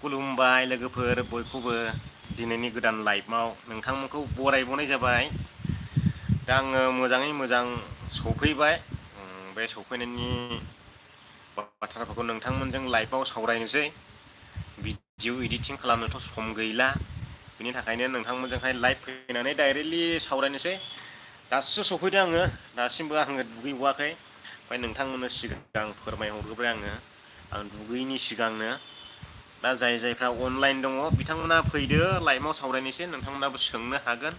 खुलुमबाय लोगोफोर बयखौबो दिनैनि गोदान लाइभआव नोंथांमोनखौ बरायबावनाय जाबाय। दा आङो मोजाङै मोजां सफैबाय। बे सफैनायनि बाथ्राफोरखौ नोंथांमोनजों लाइभआव सावरायनोसै। भिडिअ एडिटिं खालामनोथ' सम गैला। बिनि थाखायनो नोंथांमोनजोंहाय लाइभ फैनानै डाइरेक्टलि सावरायनोसै। दासो सफैदों आङो, दासिमबो आङो दुगैबावाखै। ओमफ्राय नोंथांमोननो सिगां फोरमायहरग्रोबाय आं दुगैयैनि सिगांनो। दा जायफ्रा अनलाइन दङ बिथांमोना फैदो लाइभआव सावरायनोसै, नोंथांमोनाबो सोंनो हागोन।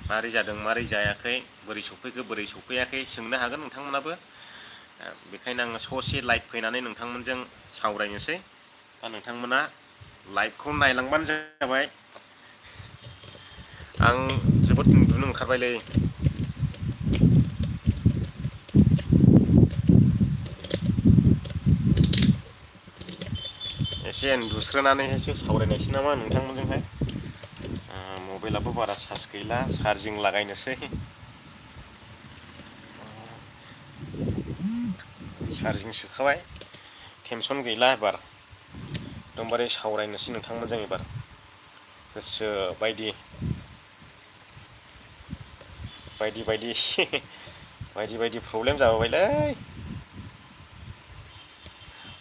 मारै जादों मारै जायाखै, बोरै सफैखो बोरै सफैयाखै सोंनो हागोन नोंथांमोनाबो। बेखायनो आङो ससे लाइभ फैनानै नोंथांमोनजों सावरायनोसै। दा नोंथांमोना लाइभखौ नायलांबानो जाबाय। आं जोबोद उन्दुनो ओंखारबायलै। एसे उन्दुस्रोनानैहायसो सावरायनायसै नामा नोंथांमोनजोंहाय। मबाइलाबो बारा चार्ज गैला, चार्जिं लागायनोसै। चार्जिं सोखाबाय, टेनसन गैला एबार। एकदमबारे सावरायनोसै नोंथांमोनजों एबार गोसो बायदि। बायदि प्रब्लेम जाबोबायलै।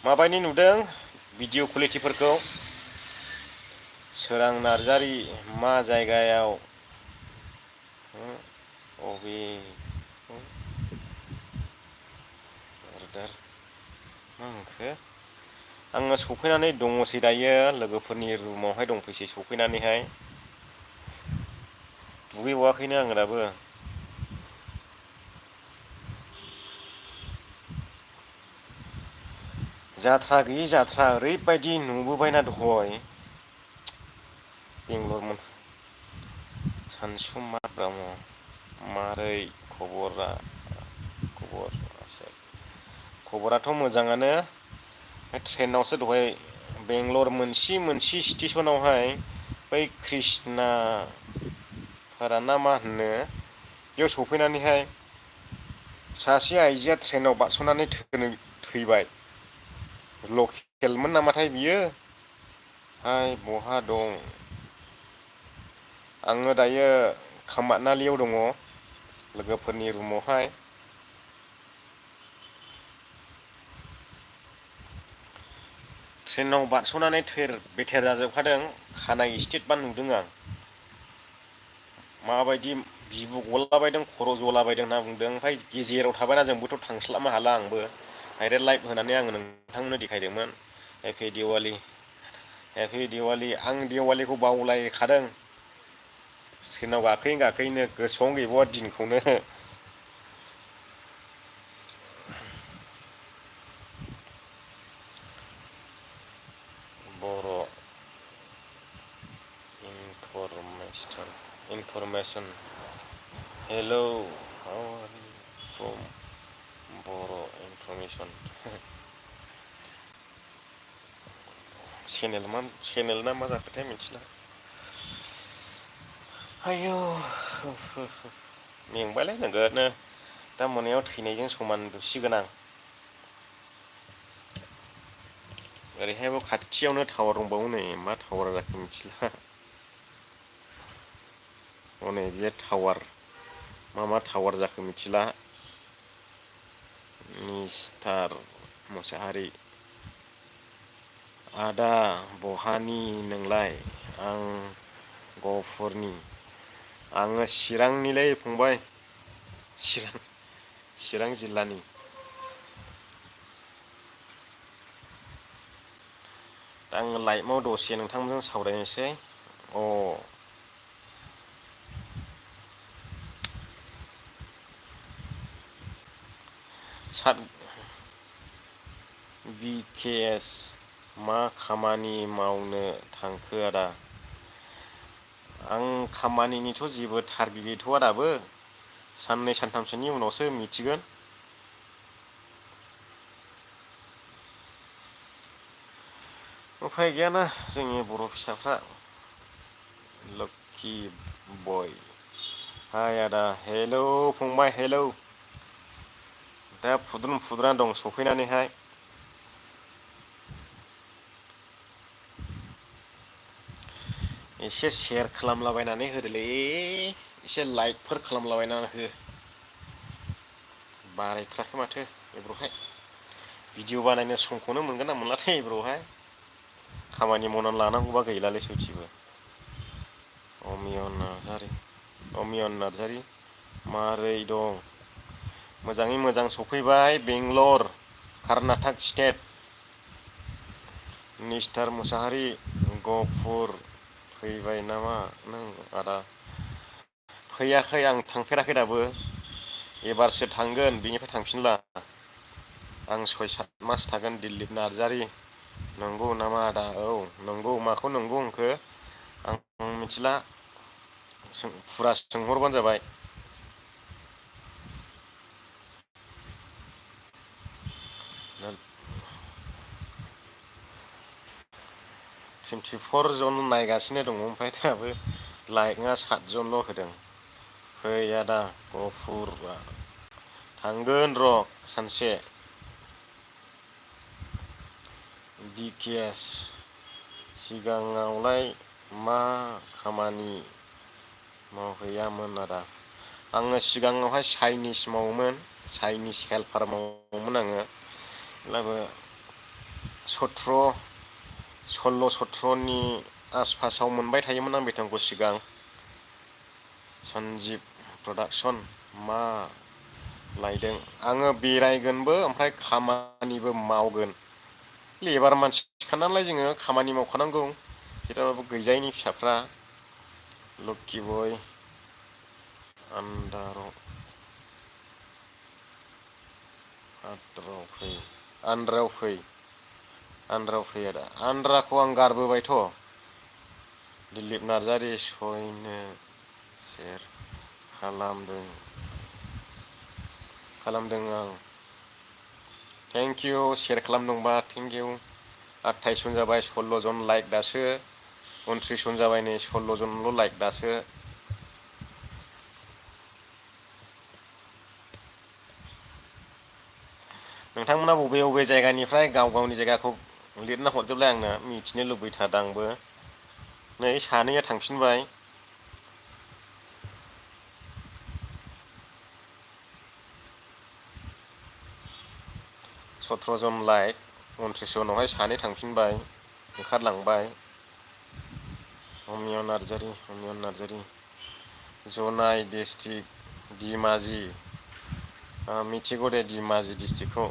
माबायदि नुदों भिडिअ' कुवालिटिफोरखौ? सोरां नार्जारि मा जायगायाव? अबे अर्डार मा होनखो? आङो सफैनानै दङसै दायो, लोगोफोरनि रुमावहाय दंफैसै सफैनानैहाय। दुगैबावाखैनो आङो दाबो। जाथ्रा गैयि जाथ्रा ओरैबायदि नुबोबायना दहय। बेंगलरमोन सानसुमा ब्रह्म, मारै खबराथ' मोजाङानो। ट्रेनावसो दहाय बेंगलर मोनसे स्टेसनावहाय बै कृष्णा फोराना मा होनो बेयाव सफैनानैहाय सासे आइजोआ ट्रेनाव बारस'नानै थैबाय। लकेलमोन नामाथाय बियो? हाय बहा दं? आङो दायो खामारनालियाव दङ, लोगोफोरनि रुमावहाय। ट्रेनाव बारस'नानै बेथेर जाजोबखादों, खानाय स्टेटबा नुदों आं। माबायदि बिबु गलाबायदों, खर' जलाबायदों होनना बुंदों। ओमफ्राय गेजेराव थाबायना जोंबोथ' थांस्लाबनो हाला आंबो। डाइरेक्ट लाइभ होनानै आङो नोंथांमोननो देखायदोंमोन। Happy Diwali, happy Diwali. आं दिवालिखौ बावलायखादों। ट्रेनाव गाखोयैनो गोसोआवनो गैबावा दिनखौनो। Boro' information hello how are you from Boro' information. Channel ना मा जाखोथाय मिथिला। आयौ मेंबायलै नोगोदनो। दा मोनायाव थैनायजों समान उन्दुसिगोन आं। ओरैहायबो खाथियावनो टावार दंबावो नै, मा टावार जाखो मिथिला। हनै बे टावार, मा टावार जाखो मिथिला। मिस्टार मोसाहारि, आदा बहानि नोंलाय? आं गहपुरनि। आङो चिरांनिलै फंबाय, चिरां जिल्लानि। दा आङो लाइभआव दसे नोंथांमोनजों सावरायनोसै। बिकेएस मा खामानि मावनो थांखो आदा? आं खामानिनिथ' जेबो टारगेट गैथ'आ दाबो। साननै सानथामसोनि उनावसो मिथिगोन। उफाय गैयाना जोंनि बर' फिसाफ्रा। लक्कि बय। हाय आदा, हेलौ फंबाय हेलौ। दा फुद्रुन फुद्रा दं सफैनानैहाय। एसे शेयार खालामलाबायनानै होदोलै, एसे लाइकफोर खालामलाबायनानै हो। बारायथाराखै माथो एब्र'हाय। भिडिअ बानायनो समखौनो मोनगोन ना मोनलाथाय एब्र'हाय। खामानि मावनानै लानांगौबा गैलालै सयथिबो। अमियन नार्जारि मारै दं? मोजाङै मोजां सफैबाय बेंगलर कर्नाटक स्टेट। निस्थार मुसाहारि गहपुर फैबाय नामा नों आदा? फैयाखै, आं थांफेराखै दाबो। एबारसो थांगोन, बिनिफ्राय थांफिनला। आं 6-7 मास थागोन। दिलिप नार्जारि नंगौ नामा आदा? औ नंगौ। माखौ नंगौ होनखो आं मिथिला। फुरा सोंहरबानो जाबाय। ना 24 जन नायगासिनो दङ, ओमफ्राय दाबो लाइकआ 7 जनल' होदों। फै आदा गहपुरा थांगोन र' सानसे। बिकेएस सिगाङावलाय मा खामानि मावहैयामोन आदा? आङो सिगाङावहाय चाइनिस मावोमोन, चाइनिस हेल्पार मावोमोन आङो। अब्लाबो 16-17नि आसपासाव मोनबाय थायोमोन आं बेथनखौ सिगां। सन्जिब प्रडाक्सन मा लायदों? आङो बेरायगोनबो ओमफ्राय खामानिबो मावगोन। लेबार मानसिखा नालाय जोङो, खामानि मावखानांगौ। जेरावबो गैजायिनि फिसाफ्रा। लक्कि बय आन्ध्रायाव फै आदा। आन्ध्राखौ आं गारबोबायथ'। दिलिप नार्जारि सयनो शेयार खालामदों आं। थेंक इउ शेयार खालामदोंबा थेंक इउ। 28 जन जाबाय, 16 जन लाइक दासो। 29 जन जाबाय, नै 16 जनल' लाइक दासो। नोंथांमोना बबे बबे जायगानिफ्राय गाव गावनि जायगाखौ लिरना हरजोबलाय आंनो, मिथिनो लुबैथारदों आंबो। नै सानैया थांफिनबाय। 17 जन लाइक, 29 जनावहाय सानै थांफिनबाय, ओंखारलांबाय। अमिय नार्जारि जनाइ डिस्ट्रिक्ट धेमाजि। मिथिगौ दे धेमाजि डिस्ट्रिक्टखौ।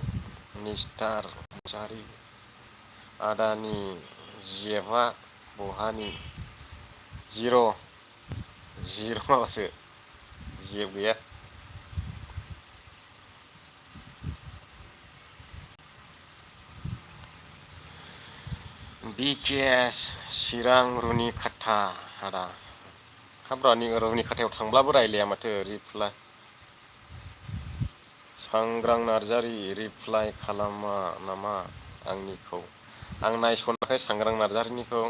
निस्थार मुसाहारि आदानि जेफआ बहानि? जिर'सो, जेबो गैया। बिकेएस चिरां रुनिखाथा आदा। हाब रुनिखाथायाव थांब्लाबो रायलाया माथो रिप्लाय। सांग्रां नार्जारि रिप्लाय खालामा नामा आंनिखौ? आं नायसनाखै सांग्रां नार्जारिनिखौ।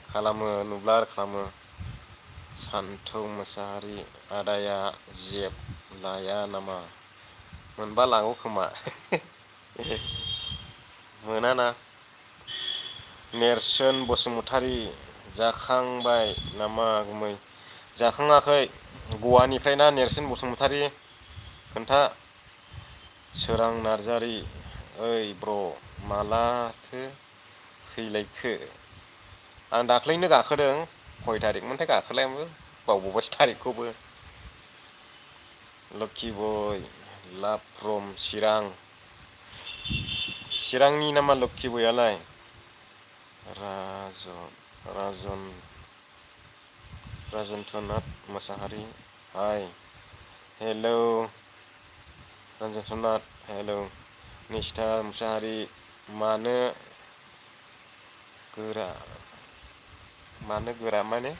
खालामो नुब्ला खालामो। सान्थौ मुसाहारि आदाया जेब लाया नामा? मोनबा लागौ खोमा। मोनाना। नेरसोन बसुमतारि जाखांबाय नामा गुमै? जाखाङाखै। गवानिफ्राय ना नेरसोन बसुमतारि? खोन्था। सोरां नार्जारि ओइ ब्र' मालाथो फैलायखो? आं दाख्लैनो गाखोदों। खय थारिकमोनथाय गाखोनायाबो बावबावबायसो थारिखखौबो। लक्कि बय लाभ फ्रम चिरां। चिरांनि नामा लक्कि बयआलाय? राजन्थनाथ मुसाहारि हाय हेलौ। रन्जननाथ हेलौ। निस्थार मुसाहारि मानो गोरा माने?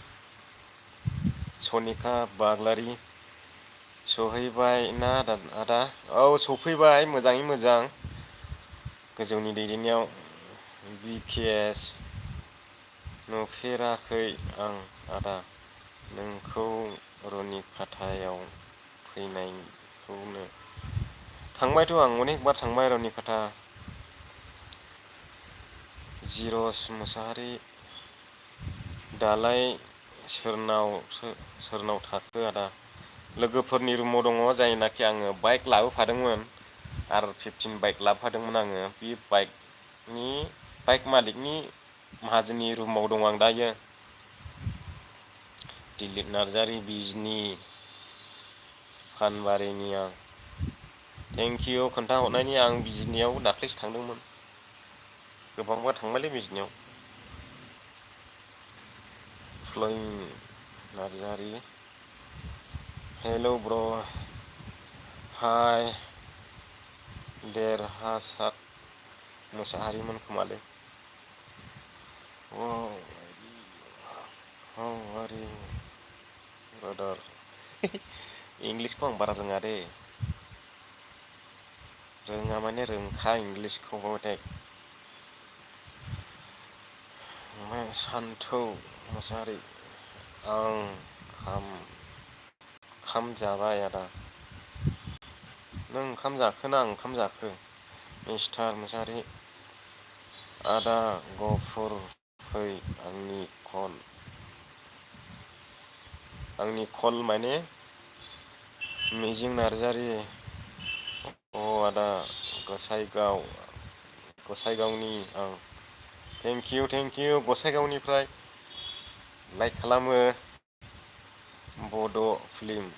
सनिका बाग्लारि सहैबाय ना आदा? औ सफैबाय मोजाङै मोजां। गोजौनि दैदेननायाव। बिकेएस नुफेराखै आं आदा नोंखौ रुनिखाथायाव फैनायखौनो। थांबायथ' आं अनेक बार थांबाय रुनिखाथा। जिरस मुसाहारि दालाय सोरनाव थाखो आदा? लोगोफोरनि रुमाव दङ, जायनाखि आङो बाइक लाबोफादोंमोन, R15 बाइक लाबोफादोंमोन आङो। बे बाइक मालिकनि माहाजोननि रुमाव दं आं दायो। दिलिप नार्जारि बिजनि फानबारिनि आं। थेंकिउ खोन्थाहरनायनि। आं बिजनियाव दाख्लैसो थांदोंमोन, गोबांबार थांबायलै बिजनियाव। फ्लय नार्जारि हेल' ब्र' हाय। देरहासात मोसाहारिमोन खोमालै। How are you brother? इंलिसखौ आं बारा रोङा दे। रोङा माने रोंखा इंलिसखौबाथाय। सान्थौ मोसाहारि आं ओंखाम जाबाय आदा। नों ओंखाम जाखो ना आं ओंखाम जाखो? मिस्टार मोसाहारि आदा गफुर फै आंनि कल माने मिजिं नार्जारि। आदा गोसाइगावनि आं। थेंकिउ गसाइगावनिफ्राय लाइक खालामो। बड' फिल्म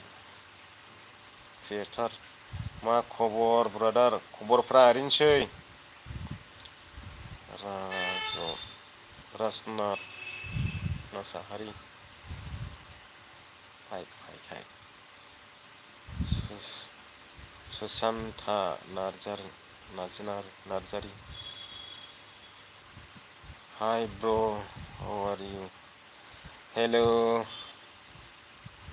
क्रियेटर। मा खबर ब्रादार? खबरफ्रा ओरैनोसै। राजनाथ मोसाहारि सुसान्ता नार्जारि हाय ब्र' हाउ आर इउ? हेल'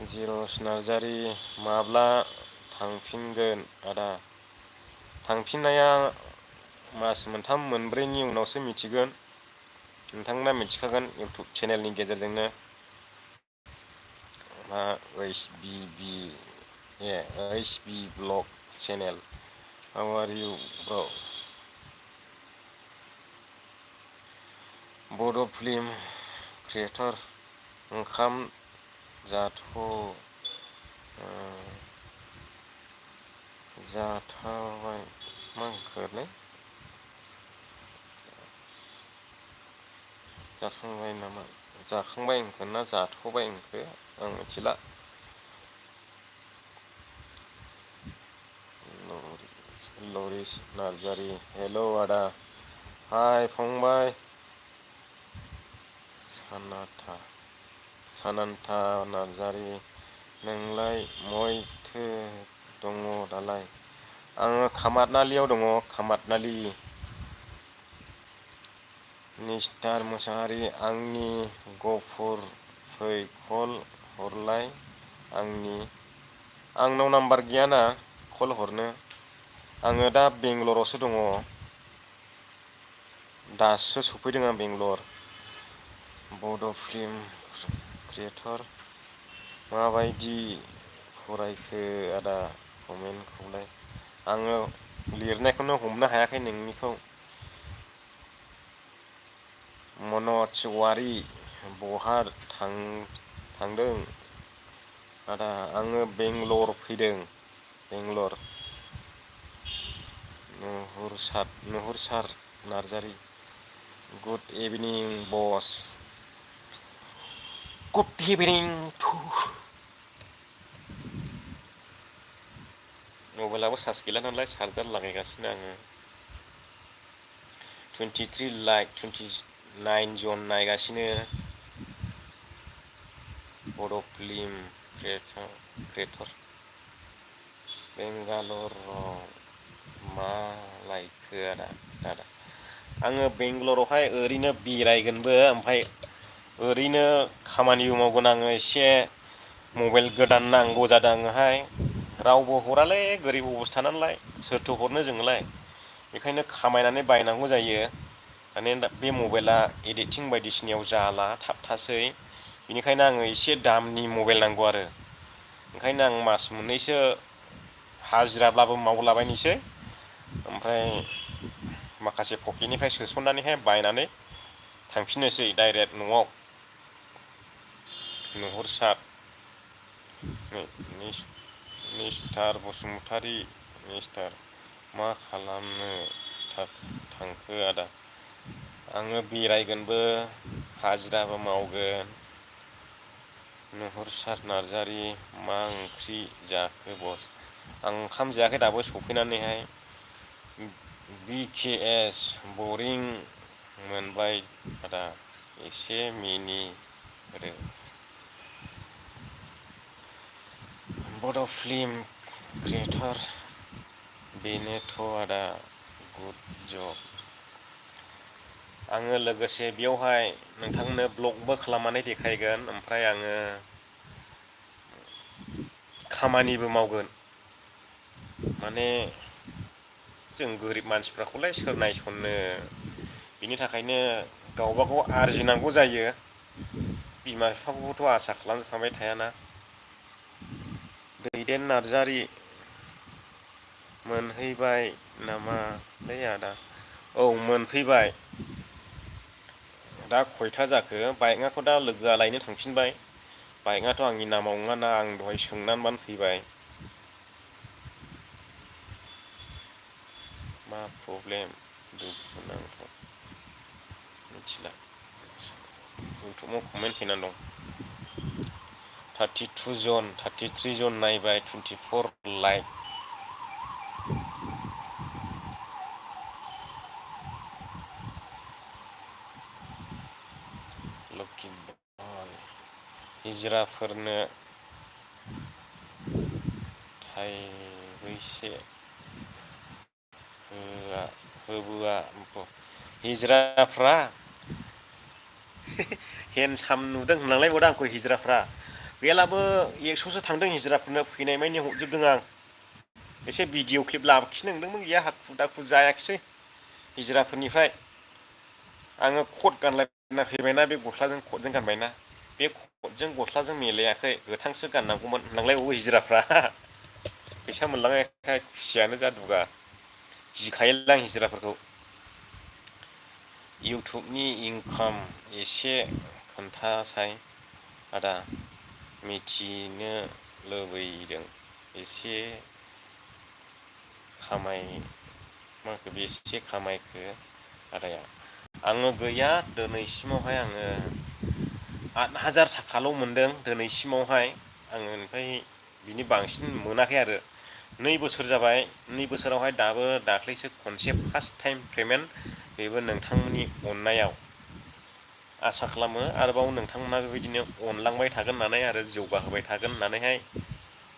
जिरस नार्जारि माब्ला थांफिनगोन आदा? थांफिननाया मास मोनथाम मोनब्रैनि उनावसो मिथिगोन। नोंथांमोना मिथिखागोन इउटुब चेनेलनि गेजेरजोंनो। ओइस बि blog channel. How are you bro'? Bodo' film creator. ओंखाम जाथावबाय मा होनखोलै? जाखांबाय नामा? जाखांबाय होनखो ना जाथ'बाय होनखो आं मिथिला। लरिस नार्जारि हेल' आदा। हाय फंबाय। सानान्था नार्जारि नोंलाय मयथो दङ दालाय? आङो खामारनालियाव दङ, खामारनालि। मिस्टार मोसाहारि आंनि गफुर फै कल हरलाय आंनाव नाम्बार गैयाना कल हरनो। आङो दा बेंगलरावसो दङ। दासो सफैदों आं बेंगलर। बड' फिल्म क्रियेटर। माबायदि फरायखो आदा कमेन्टखौलाय? आङो लिरनायखौनो हमनो हायाखै नोंनिखौ। मनज औवारि बहा थांदों आदा? आङो बेंगलर फैदों, बेंगलर। नुहुरसार नार्जारि गुड इभिनिं बस। गुड इभिनिं मबाइलाबो चार्ज गैला नालाय चार्जार लागायगासिनो आङो। 23 लाइक 29 जन नायगासिनो। बड' फिल्म क्रियेटर। बेंगालराव मा लायखो आदा? आङो बेंगलरावहाय ओरैनो बेरायगोनबो, ओमफ्राय ओरैनो खामानिबो मावगोन आङो। एसे मबाइल गोदान नांगौ जादों आंनोहाय। रावबो हरालै, गोरिब अबस्था नालाय सोरथो हरनो जोंनोलाय। बेखायनो खामायनानै बायनांगौ जायो। माने बे मबाइला एडिटिं बायदिसिनायाव जाला, थाबथासै। बेनिखायनो आङो एसे दामनि मबाइल नांगौ आरो। ओंखायनो आं मास मोननैसो हाजिराब्लाबो मावलाबायनोसै, ओमफ्राय माखासे पकेटनिफ्राय सोसननानैहाय बायनानै थांफिननोसै डाइरेक्ट न'आव। नुहुरसार मिस्टार बसुमतारी मिस्टार मा खालामनो थांखो आदा? आङो बेरायगोनबो हाजिराबो मावगोन। नुहुरसार नार्जारि मा ओंख्रि जाखो बस? आं ओंखाम जायाखै दाबो सफैनानैहाय। BKS बरिं मोनबाय आदा एसे मिनिहोदो। बड' फिल्म क्रिएटर बेनोथ' आदा गुड जब। आङो लोगोसे बेयावहाय नोंथांनो ब्लगबो खालामनानै देखायगोन, ओमफ्राय आङो खामानिबो मावगोन। माने जों गोरिब मानसिफोरखौलाय सोर नायसननो, बिनि थाखायनो गावबागाव आरजिनांगौ जायो। बिमा बिफाखौबोथ' आसा खालामनो थाबाय थायाना। दैदेन नार्जारि मोनहैबाय नामालै आदा? औ मोनफैबाय। दा खयथा जाखो? बाइकआथ' दा लोगोआ लायनो थांफिनबाय। बाइकआथ' आंनि नामाव नङाना, आं दहाय सोंनानैबानो फैबाय। मा प्रब्लेम दुखुनांथाव मिथिला। इउटुबाव कमेन्ट फैनानै दं। 32 जन 33 जन नायबाय, 24 लाइक। हिजिराफोरनो थाइबैसे होबोआ हिजिराफ्रा? हेन्डसाम नुदों होनलांलायबावदों आंखौ हिजिराफ्रा। गैयालाबो 100सो थांदों हिजिराफोरनो, फैनाय मानि हरजोबदों आं। एसे भिडिअ क्लिप लाखिनो नंदोंमोन, गैया हाखु दाखु जायाखिसै हिजिराफोरनिफ्राय। आङो कट गानलायना फैबायना, बे गस्लाजों कटजों गानबायना, बे कटजों गस्लाजों मिलायाखै, गोथांसो गाननांगौमोन होनलांलायबावो हिजिराफ्रा। फैसा मोनलांनायखाय खुसियानो जादुगा। गिखायोलां हिजिराफोरखौ। इउटुबनि इंकाम एसे खोन्थासाय आदा, मिथिनो लुबैदों। एसे बेसे खामायखो आदाया? आङो गैया दिनैसिमावहाय आङो 8,000 थाखाल' मोनदों दिनैसिमावहाय। आङो ओमफ्राय बिनि बांसिन मोनाखै आरो। 2 बोसोर जाबाय, 2 बोसोरावहाय दाबो दाख्लैसो खनसे फार्स्ट टाइम पेमेन्ट, बेबो नोंथांमोननि अननायाव। आसा खालामो आरोबाव नोंथांमोना बेबायदिनो अनलांबाय थागोन होननानै आरो जौगाहोबाय थागोन होननानैहाय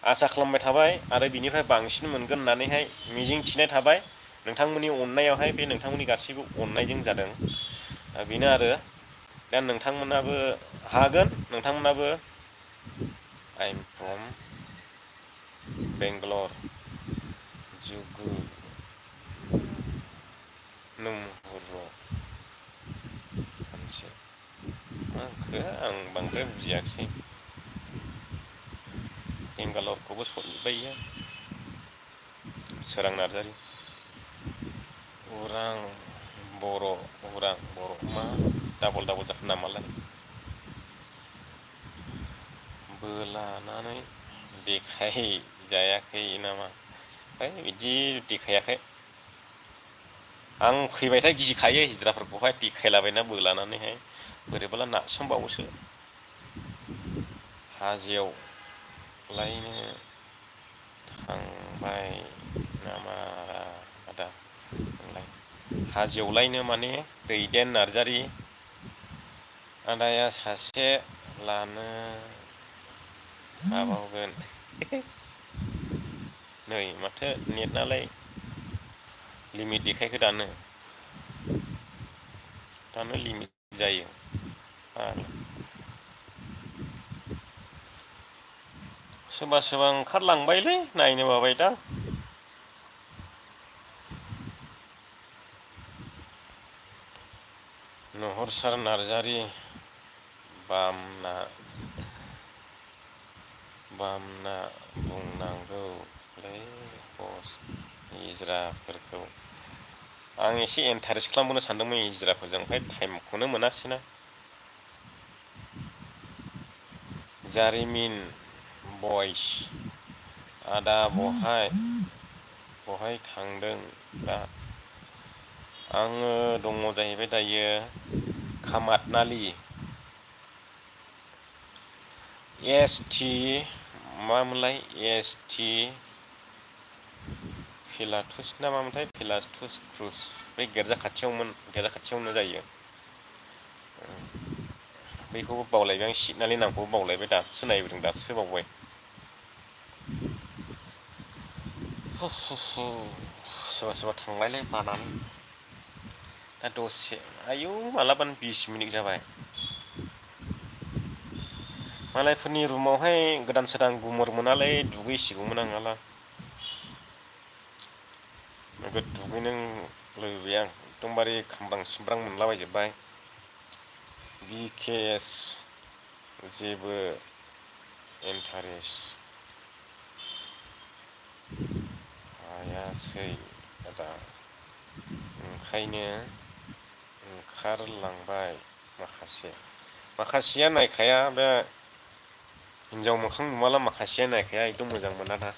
आसा खालामबाय थाबाय, आरो बिनिफ्राय बांसिन मोनगोन होननानैहाय मिजिं थिनाय थाबाय। नोंथांमोननि अननायावहाय, बे नोंथांमोननि गासैबो अननायजों जादों। बेनो आरो दा नोंथांमोनाबो हागोन, नोंथांमोनाबो। आइ एम फ्रम बेंगलर जुगु नंर' सानसे मा होनखो आं बांद्राय बुजियाखिसै। बेंगालरखौबो सलिजोब्बाय इयो। सोरां नार्जारि उरां बर' मा डाबल जाखो नामालाय? बोलानानै देखायजायाखै नामा? बिदि देखायाखै। आं फैबायथाय गिखायो हिजिराफोरखौहाय देखायलाबायना बोलानानैहाय, बोरैबाला नारसोमबावोसो। हाजोआव लायनो थांबाय नामा आदा नोंलाय? हाजोआवलायनो माने दैदेन नार्जारि आदाया सासे लानो हाबावगोन। नै माथो नेटआलाय लिमिट देखायखो दानो लिमिट जायो। सोरबा सोरबा ओंखारलांबायलै, नायनो बाबाय दां। नुहुरसार नार्जारि बामना बुंनांगौलै बस हिजिराफोरखौ। आं एसे इन्टारेस्ट खालामबोनो सानदोंमोन हिजिराफोरजों, ओमफ्राय टाइमखौनो मोनासैना। जारिमिन बयस आदा बहाय थांदों दा? आङो दङ जाहैबाय दायो खामातनालि ST मामोनलाय ST फिलाथुस ना मामोनथाय फिलाथुस क्रुज बे गिर्जा खाथियावनो जायो। बैखौबो बावलायबाय आं सिटनालि नामखौबो बावलायबाय दासो नायबोदों दासो बावबाय। सोरबा सोरबा थांलायलाय बानानै दा दसे आयौ मालाबानो 20 मिनिट जाबाय। मालायफोरनि रुमावहाय गोदान सोदान गुमुर मोनालै दुगैसिगौमोन आं नोगोद दुगैनो लुबैबाय आं एकदमबारे खामब्रां सिमब्रां मोनलाबायजोब्बाय। BKS जेबो इन्टारेस्ट हायासै आदा ओंखायनो ओंखारलांबाय माखासेया नायखाया बे हिनजाव मोखां नुवाला माखासेया नायखाया एकदम मोजां मोना ना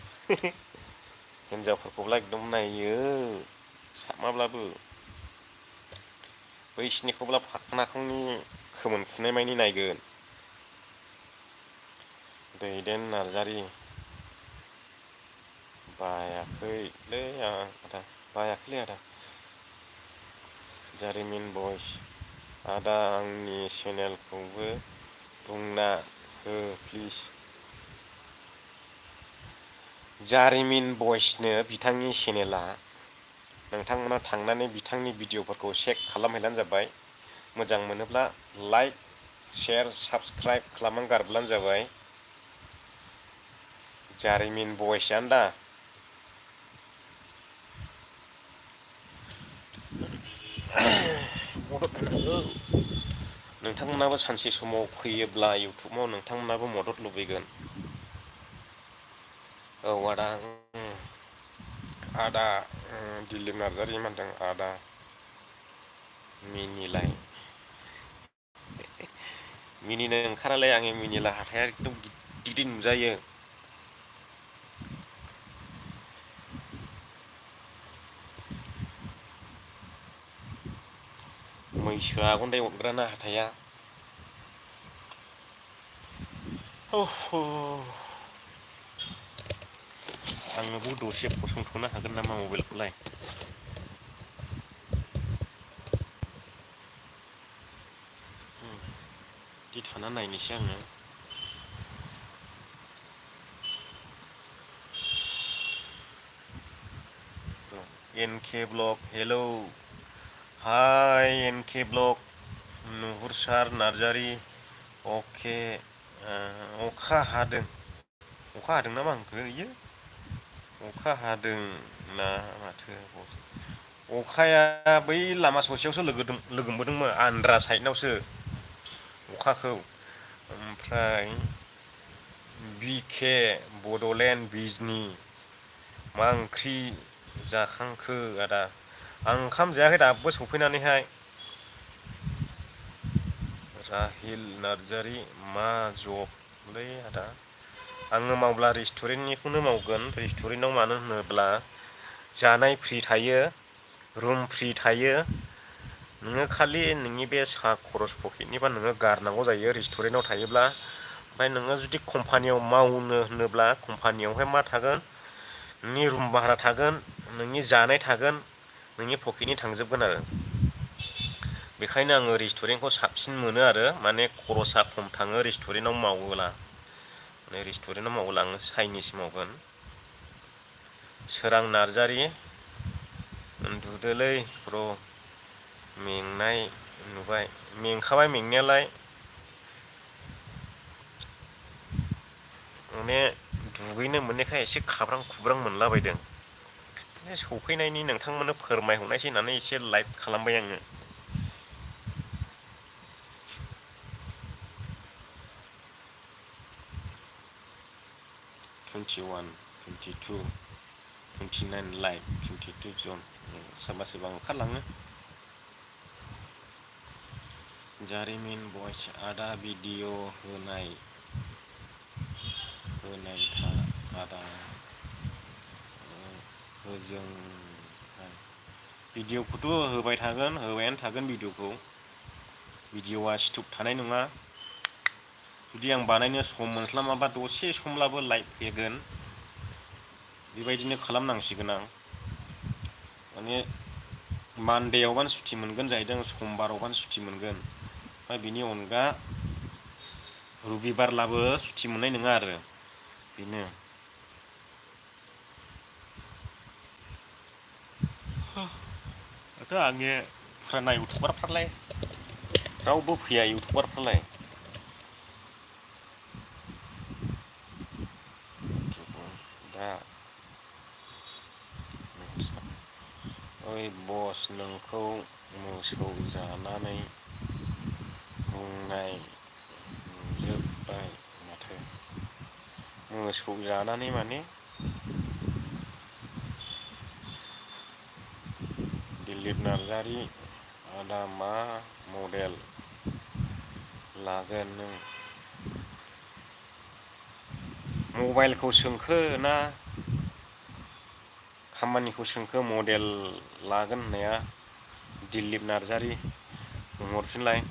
हिनजावफोरखौब्ला एकदम नायो साबमाब्लाबो बैसिनिखौब्ला फाखोनाखौनि खोमोन फुनाय मानि नायगोन। दैदेन नार्जारि बायाखैलै आदा जारिमिन बयस आदा आंनि चेनेलखौबो बुंना हो प्लिज। जारिमिन बयसनो बिथांनि चेनेला नोंथांमोना थांनानै बिथांनि भिडिअ'फोरखौ चेक खालामहैलानो जाबाय। मोजां मोनोब्ला लाइक शेयार साबसक्राइब खालामनानै गारब्लानो जाबाय। जारिमिन बयसआनो दा मदद होनांगौ नोंथांमोनाबो सानसे समाव फैयोब्ला इउटुबाव नोंथांमोनाबो मदद लुबैगोन। औ आदा दिलिप नार्जारि मानदों आदा मिनिलाय मिनिनो ओंखारालाय आङो मिनिला हाथाया एकदम गिदिर गिदिर नुजायो। मैसो आगन्दाय अरग्राना हाथाया आंनोबो दसे फसंथ'नो हागोन नामा मबाइलखौलाय? बिदि थाना नायनोसै आङो। NK ब्लग हेलौ हाय NK ब्लग नुहुरसार नार्जारि अके अखा हादों नामा आंखो इयो अखा हादों ना माथो अखाया बै लामा ससेयावसो लोगो मोनबोदोंमोन आन्द्रा साइडनावसो अखाखौ ओमफ्राय बिके बड'लेण्ड बिजनि मा ओंख्रि जाखांखो आदा? आं ओंखाम जायाखै दाबो सफैनानैहाय। राहिल नार्जारि मा जबलै आदा? आङो मावब्ला रेस्टुरेन्टनिखौनो मावगोन। रेस्टुरेन्टाव मानो होनोब्ला जानाय फ्रि थायो रुम फ्रि थायो। नोङो खालि नोंनि बे साहा खरस पकेटनिबा नोङो गारनांगौ जायो रेस्टुरेन्टाव थायोब्ला। ओमफ्राय नोङो जुदि कम्पानियाव मावनो होनोब्ला कम्पानियावहाय मा थागोन नोंनि रुम भारा थागोन नोंनि जानाय थागोन नोंनि पकेटनि थांजोबगोन आरो। बेखायनो आङो रेस्टुरेन्टखौ साबसिन मोनो आरो माने खरसा खम थाङो रेस्टुरेन्टाव मावोब्ला। रेस्टुरेन्टाव मावोब्ला आङो चाइनिस मावगोन। सोरां नार्जारि उन्दुदोलै ब्र' मेंनाय नुबाय मेंखाबाय मेंनायालाय माने दुगैनो मोननायखाय एसे खाब्रां खुब्रां मोनलाबायदों। सफैनायनि नोंथांमोननो फोरमायहरनायसै होननानै एसे लाइभ खालामबाय आङो। 21, 22, 29 लाइभ 22 जन सोरबा सोरबा ओंखारलाङो। जारिमिन बयस आदा भिडिअ होनाय होनाय था आदा होजों भिडिअखौथ' होबाय थागोन, होबायानो थागोन भिडिअआ स्टप थानाय नङा। जुदि आं बानायनो सम मोनस्लाबाबा दसे समब्लाबो लाइभ फैगोन, बेबायदिनो खालामनांसिगोन आं। माने मानदेयावबानो सुटि मोनगोन जाहैदों, समबारावबानो सुटि मोनगोन, ओमफ्राय बिनि अनगा रबिबारब्लाबो सुटि मोननाय नङा आरो बेनो। दाथ' आंनि फुराना इउटुबारफ्रालाय रावबो फैया, इउटुबारफ्रालाय दा ओइ बस नोंखौ मोसौ जानानै बुंनाय नुजोब्बाय माथो। मोसौ जानानै माने दिलिप नार्जारि आदा मा मडेल लागोन नों? मबाइलखौ सोंखो ना खामानिखौ सोंखो? मडेल लागोन होननाया दिलिप नार्जारि, बुंहरफिनलाय।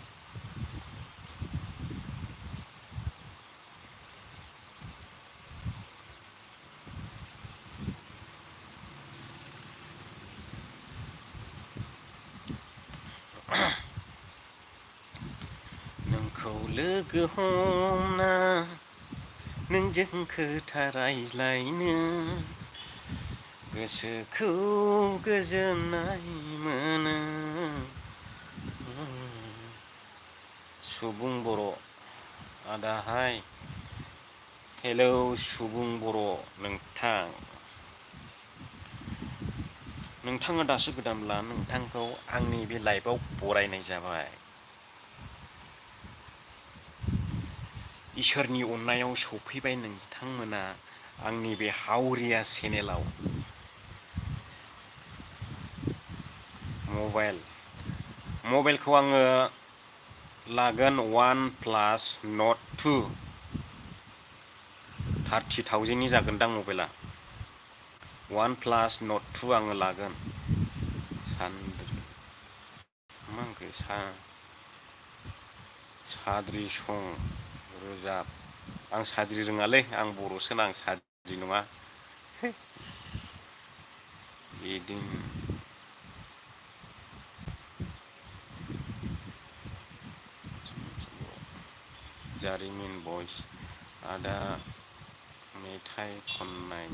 नोंखौ लोगो हमना नोंजों खोथा रायज्लायनो गोसोखौ गोजोननाय मोनो। सुबुं बर' आदा हाय, हेलौ सुबुं बर' नोंथां। नोंथाङा दासो गोदानब्ला नोंथांखौ आंनि बे लाइभआव बरायनाय जाबाय। इसोरनि अननायाव सफैबाय नोंथांमोना आंनि बे हावरिया चेनेलाव। मबाइलखौ आङो लागोन वान प्लास नट 2। 30,000नि जागोनदां मबाइला। वान प्लास नट 2 आङो लागोन। साद्रि सं रोजाब। आं साद्रि रोङालै, आं बर'सोना, आं साद्रि नङा। जारिमिन भइस आदा मेथाइ खननाय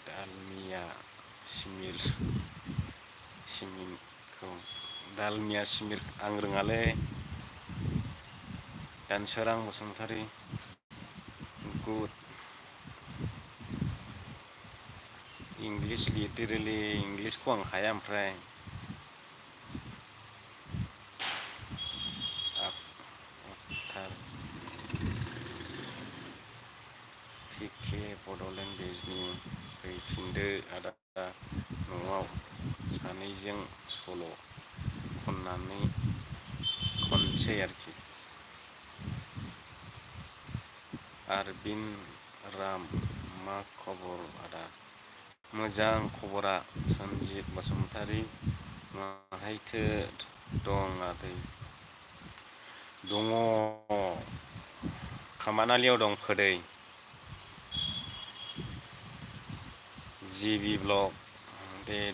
दालमिया सिमिरखौ दालमिया सिमिर आं रोङालै। दानसोरां बसुमतारी गुड। इंलिस लिरदेरोलै, इंलिसखौ आं हाया। ओमफ्राय पिके बड'लेण्ड बेजनि फैफिनदो आदा न'आव सानैजों सल' खनसै आरोखि। आरबिन राम मा खबर आदा? मोजां खबरा। सन्जिब बसुमतारी माहायथो दं आदै? दङ, खामानालियाव दं फोदै। जिबि ब्लक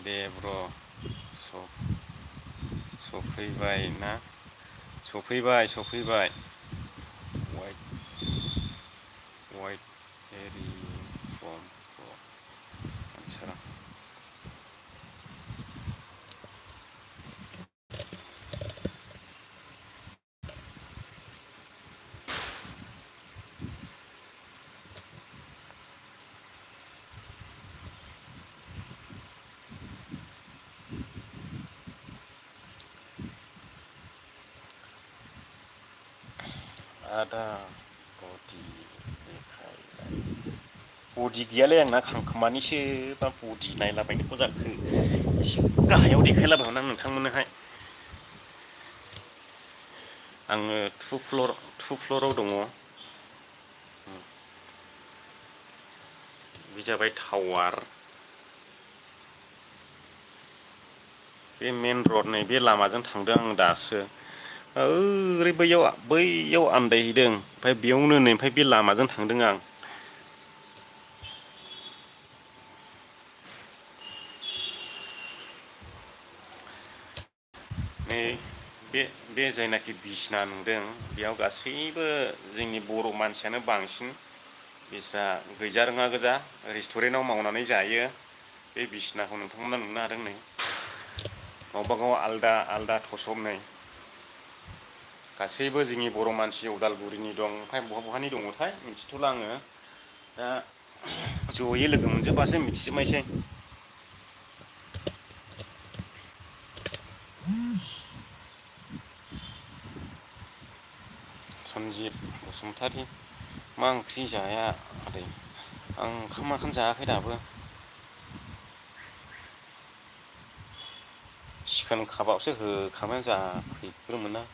दे ब्र' सफैबाय ना? सफैबाय। वाइट एरि फ्रम दानसोरां। आदा बडि देखायलाय। बडि गैयालै आंना, खांखोमानिसो मा बडि नायलाबायनोखौ जाखो। एसे गाहायाव देखायलाबायहरनो आं नोंथांमोननोहाय। आङो टु फ्ल'राव दङ। बे जाबाय टावार। बे मेन रड नै बे लामाजों थांदों आं दासो। ओरै बैयाव आन्दायहैदों, ओमफ्राय बेयावनो नै ओमफ्राय बे लामाजों थांदों आं। नै बे जायनाखि बिसना नुदों बेयाव गासैबो जोंनि बर' मानसियानो बांसिन। बिस्रा गैजा रोङा गोजा रेस्टुरेन्टाव मावनानै जायो। बे बिसिनाखौ नोंथांमोना नुनो हादों नै। गावबा गाव आलदा आलदा थसब नै। गासैबो जोंनि बर' मानसि उदालगुरिनि दं, ओमफ्राय बहानि दङथाय मिथिथ'ला आङो। दा जयै लोगो मोनजोबबासो मिथिजोबनायसै। सनजिब बसुमतारी, मा ओंख्रि जाया आदै? आं ओंखामखौनो जायाखै दाबो। चिकेन काबाबसो होखांनानै जाफैग्रोमोन आं।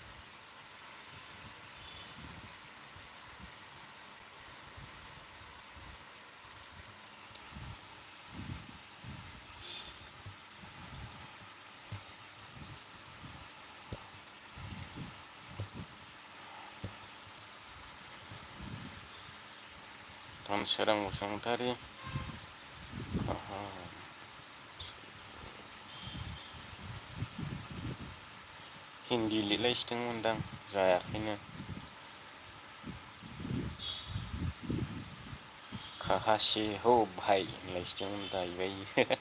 दानसोरां बसुमतारी, हिन्दी लिरलायसिदोंमोनदां जायाखैनो। कहाँ से हो भाई होनलायसिदोंमोन जाहैबाय।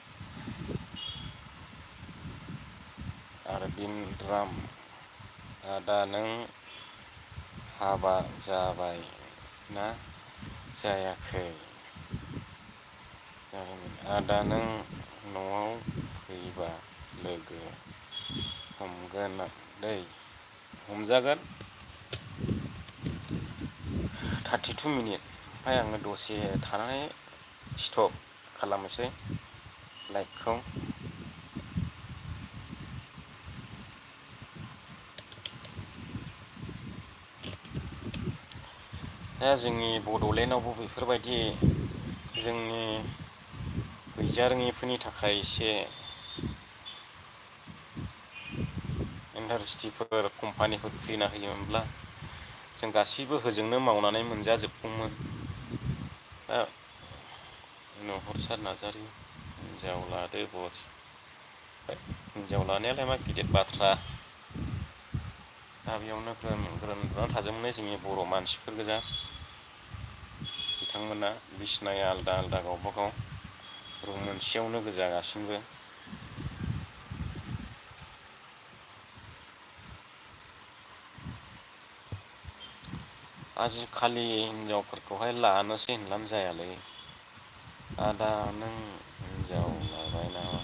अरविन्द राम, आदा नों हाबा जाबाय ना जायाखै? आदा नों न'आव फैबा लोगो हमगोन दै। हमजागोन। 32 मिनिट, ओमफ्राय आङो दसे थानानै स्टप खालामनोसै लाइभखौ। दा जोंनि बड'लेण्डआवबो बेफोरबायदि जोंनि गैजारोङैफोरनि थाखाय एसे इन्डास्ट्रिफोर कम्पानिफोर खुलिना होयोमोनब्ला जों गासैबो होजोंनो मावनानै मोनजाजोबगौमोन। दा नुहरसार नार्जारि, हिनजाव लादो बस। हिनजाव लानायालाय मा गिदिर बाथ्रा। दा बेयावनो ग्रोम थाजोबनाय जोंनि बर' मानसिफोर गोजा। बिथांमोना बिसिनाया आलदा आलदा गावबा गाव रुम मोनसेयावनो गोजा गासिनबो। आजिखालि हिनजावफोरखौहाय लानोसै होनब्लानो जायालै। आदा नों हिनजाव लाबाय नामा?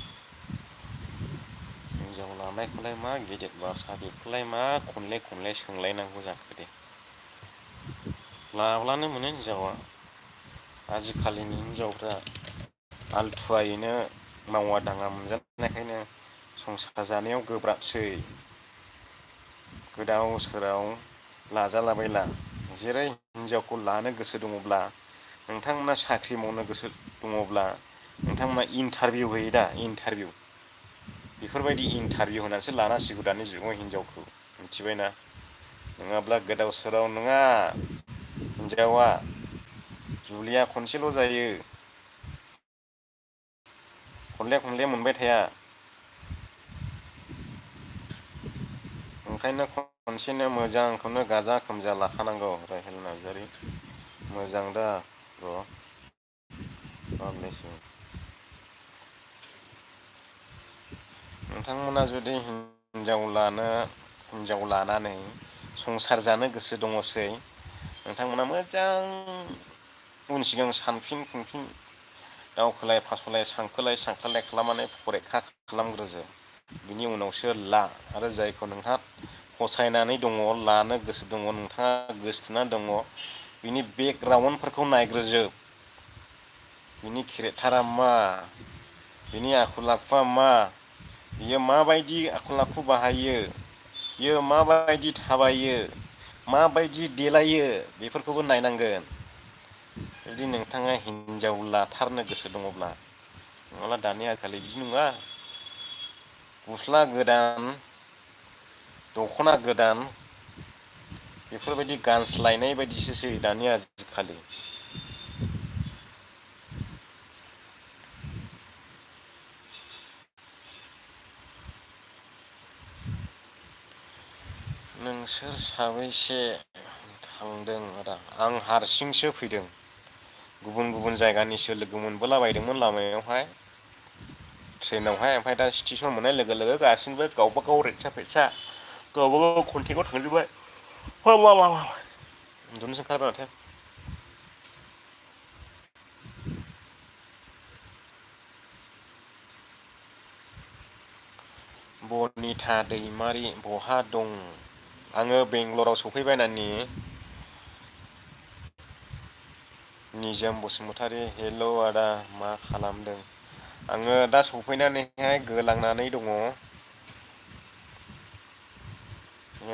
हिनजाव लानायखौलाय मा गिदिर बाथ्रा, बेखौलाय मा खनले खनले सोंलायनांगौ जाखो दे। लाब्लानो मोनो हिनजावा। आजिखालिनि हिनजावफ्रा आलथुवायैनो मावा दाङा मोनजानायखायनो संसार जानायाव गोब्राबसै। गोदाव सोराव लाजालाबायला। जेरै हिनजावखौ लानो गोसो दङब्ला, नोंथांमोना साख्रि मावनो गोसो दङब्ला नोंथांमोना इन्टारभिउ होयो दा, इन्टारभिउ। बेफोरबायदि इन्टारभिउ होनानैसो लानांसिगौ दानि जुगाव हिनजावखौ, मिथिबायना? नङाब्ला गोदाव सोराव नङा। हिनजावा जुलिया खनसेल' जायो। खनले खनले मोनबाय थाया। ओंखायनो खनसेनो मोजांखौनो गाजा गोमजा लाखानांगौ राहेल नार्जारि। मोजां दा र'। नोंथांमोना जुदि हिनजाव लानानै संसार जानो गोसो दङसै, नोंथांमोना मोजां उन सिगां सानफिन खुंफिन दावखोलाय फास'लाय सानखोलाय सानख्लालाय खालामनानै फरिखा खालामग्रोजो। बिनि उनावसो ला। आरो जायखौ नोंहा फसायनानै दङ, लानो गोसो दङ, नोंथाङा गोसोथोना दङ, बिनि बेकग्राउन्डफोरखौ नायग्रोजोब। बिनि केरेक्टारा मा, बिनि आखल आखुवा मा, बियो माबायदि आखल आखु बाहायो, बियो माबायदि थाबायो, माबायदि देलायो, बेफोरखौबो नायनांगोन। जुदि नोंथाङा हिनजाव लाथारनो गोसो दङब्ला, नङाब्ला दानि आजिखालि बिदि नङा, गस्ला गोदान, दख'ना गोदान बेफोरबायदि गानस्लायनाय बायदिसोसै दानि आजिखालि। नोंसोर साबैसे थांदों आदा? आं हारसिंसो फैदों। गुबुन गुबुन जायगानिसो लोगो मोनबोलाबायदोंमोन लामायावहाय, ट्रेनावहाय। ओमफ्राय दा स्टेसन मोननाय लोगो लोगो गासिनोबो गावबा गाव रिक्सा फिसा गावबा गाव कन्टेक्टआव थांजोब्बाय। उन्दुनोसो ओंखारबाय माथो। बनिथा दैमारि बहा दं? आङो बेंगलराव सफैबाय नानि। निजोम बसुमतारी हेल' आदा मा खालामदों? आङो दा सफैनानैहाय गोलांनानै दङ।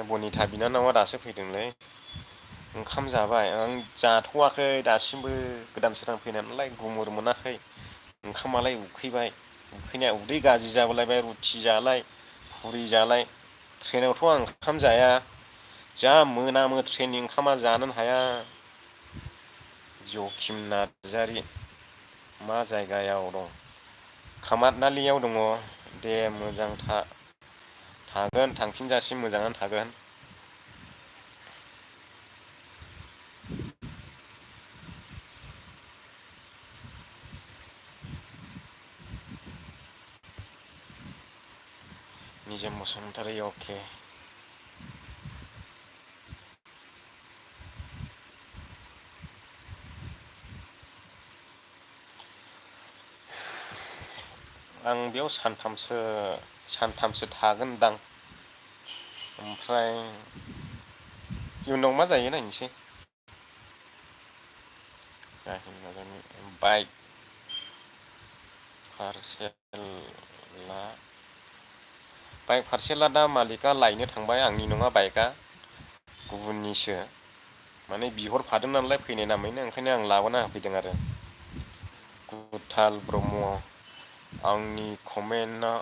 बनिथा बिनानावा दासो फैदोंलै। ओंखाम जाबाय? आं जाथ'वाखै दासिमबो, गोदान सोरां फैनाय नालाय गुमुर मोनाखै। ओंखामालाय उखैबाय, उखैनाया उदै गाज्रि जाबोलायबाय। रुथि जालाय, फुरि जालाय। ट्रेनावथ' आं ओंखाम जाया, जा मोनामो ट्रेननि ओंखामा, जानोनो हाया। जखिम नार्जारि मा जायगायाव दं? खामारनालियाव दङ। दे मोजां था। थागोन, थांफिनजासिम मोजाङानो थागोन। निजोम बसुमतारी अके। आं बेयाव सानथामसो थागोनदां। ओमफ्राय इयुनाव मा जायो नायनोसै। बाइक पारसेला दा मालिकआ लायनो थांबाय। आंनि नङा बाइकआ, गुबुननिसो। माने बिहरफादों नालाय फैनाय नामैनो, ओंखायनो आं लाबोना होफैदों आरो। गुथाल ब्रह्म, आंनि कमेन्टआ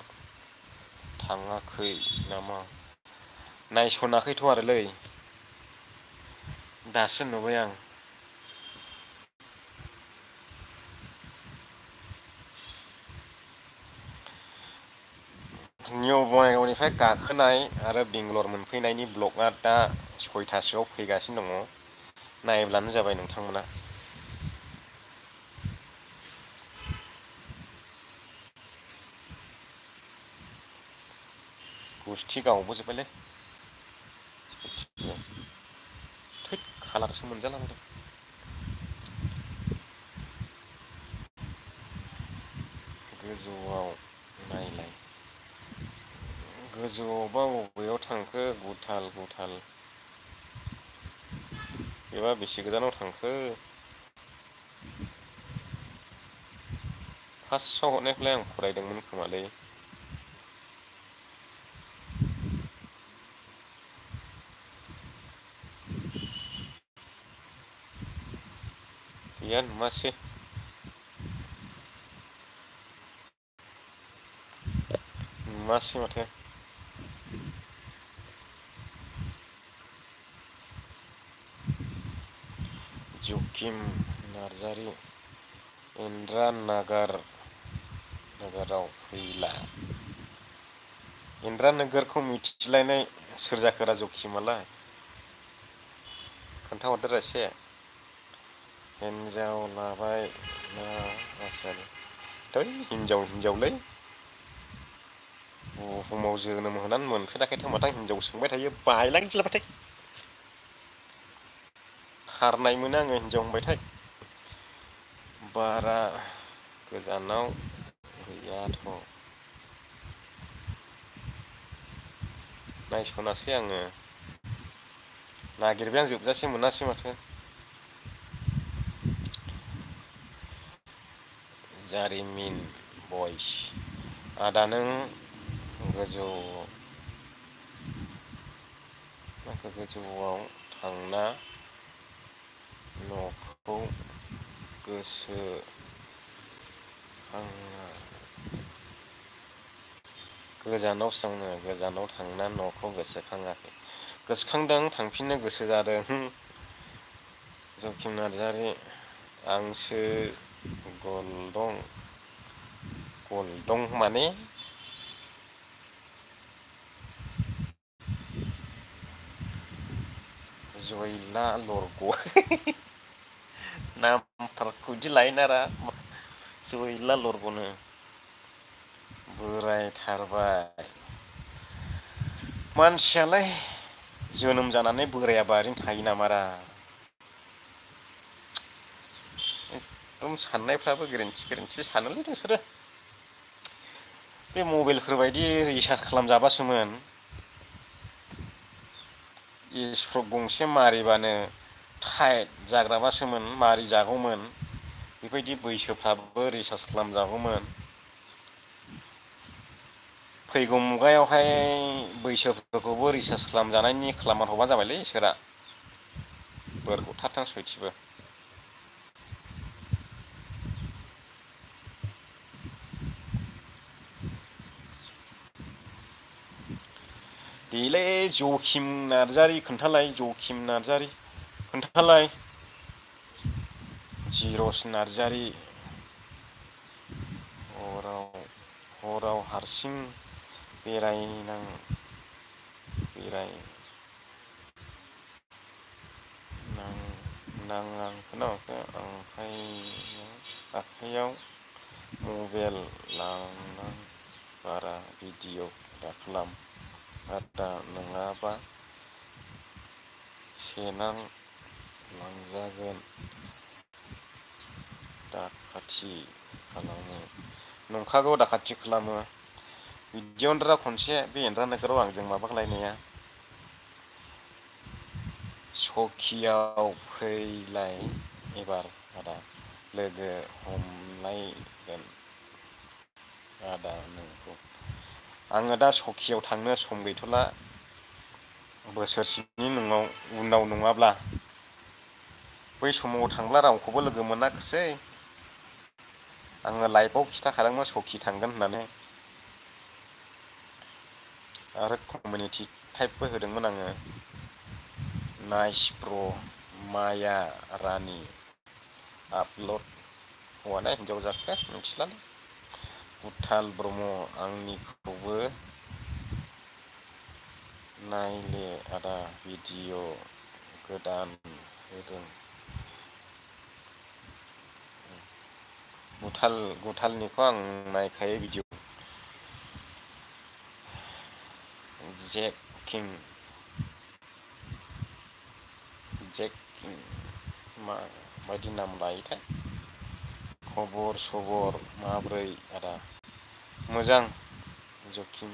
थाङाखै नामा? नायस'नाखैथ' आरोलै, दासो नुबाय आं। निउ बङाइगावनिफ्राय गाखोनाय आरो बेंगलर मोनफैनायनि ब्लकआ दा 6थासोआव फैगासिनो दङ। नायब्लानो जाबाय नोंथांमोना। गुस्थि गावबोजोब्बायलै। थैद खालारसो मोनजालांदों। गोजौआव नायलाय। गोजौआवबा बबेयाव थांखो? गुथाल। बेबा बेसे गोजानाव थांखो? फार्स्टआव हरनायखौलाय आं फरायदोंमोन खोमालै। गैया नुवासै। नुवासै माथो। जखिम नार्जारि इन्द्रानगराव फैला। इन्द्रानोगोरखौ मिथिलायनाय सोर जाखोरा जखिमालाय? खोन्थाहरदोरा एसे। हिन्जाव लाबाय ना आसोल? थै हिनजावलै। बुहुमाव जोनोम होनानै मोनफेराखैथाय माथो आं हिनजाव सोंबाय थायो, बायलांदिलाबाथाय। खारनाय मोनो आङो हिनजाव होनबाथाय। बारा गोजानाव गैयाथ'। नायस'नासै आङो। नागिरबाय आं जोबजासे मोनासै माथो। जारिमिन बयस, आदा नों गोजौआव थांना न'खौ गोजानाव सोंनो गोजानाव थांना न'खौ गोसोखाङाखै गोसोखांदों थांफिननो गोसो जादों जखिम नार्जारि आंसो गलदं माने जयला लरग नामफोरखौ बिदि लायोनारा जयला लरगनो बोरायथारबाय मानसियालाय जोनोम जानानै बोरायाबा ओरैनो थायो नामारा एकदम साननायफ्राबो गोरोन्थि सानोलै नोंसोरो बे मबाइलफोरबायदि रिसार्ज खालामजाबासोमोन इस्प्रक गंसे मारिबानो टाइट जाग्राबासोमोन मारि जागौमोन बेबायदि बैसोफ्राबो रिसार्ज खालामजागौमोन फैगौ मुगायावहाय बैसोफोरखौबो रिसार्च खालामजानायनि खालामना हरबा जाबायलै इसोरा बोर हरथारथों सयथिबो देलै जखिम नार्जारि खोन्थालाय जखिम नार्जारि खोन्थालाय जिरस नार्जारि हराव हारसिं नाङा खोनामाखो आखाइयाव मबाइल लानां बारा भिडिअ दाखालाम आदा नङाबा सेनां लांजागोन दाखाथि खालामो नंखागौ दाखाथि खालामो बिदियावनोरा खनसे बे एन्द्रा नोगोराव आंजों माबालायनाया सखियाव फैलाय एबार आदा लोगो हमलायगोन आदा नोंखौ आङो दा सखियाव थांनो सम गैथ'ला बोसोरसेनि उनाव नङाब्ला बै समाव थांब्ला रावखौबो लोगो मोनाखिसै आङो लाइफआव खिन्थाखादोंमोन सखि थांगोन होननानै आरो कमिउनिटि टाइपबो होदोंमोन आङो नाइस ब्र माया रानि आपलड हौवाना हिनजाव जाखो मिथिलालै गुथाल ब्रह्म आंनिखौबो नायले आदा भिडिअ गोदान होदों गुथालनिखौ आं नायखायो भिडिअ जेकिं माबायदि नाम लायोथाय खबर सबर माब्रै आदा मोजां जखिम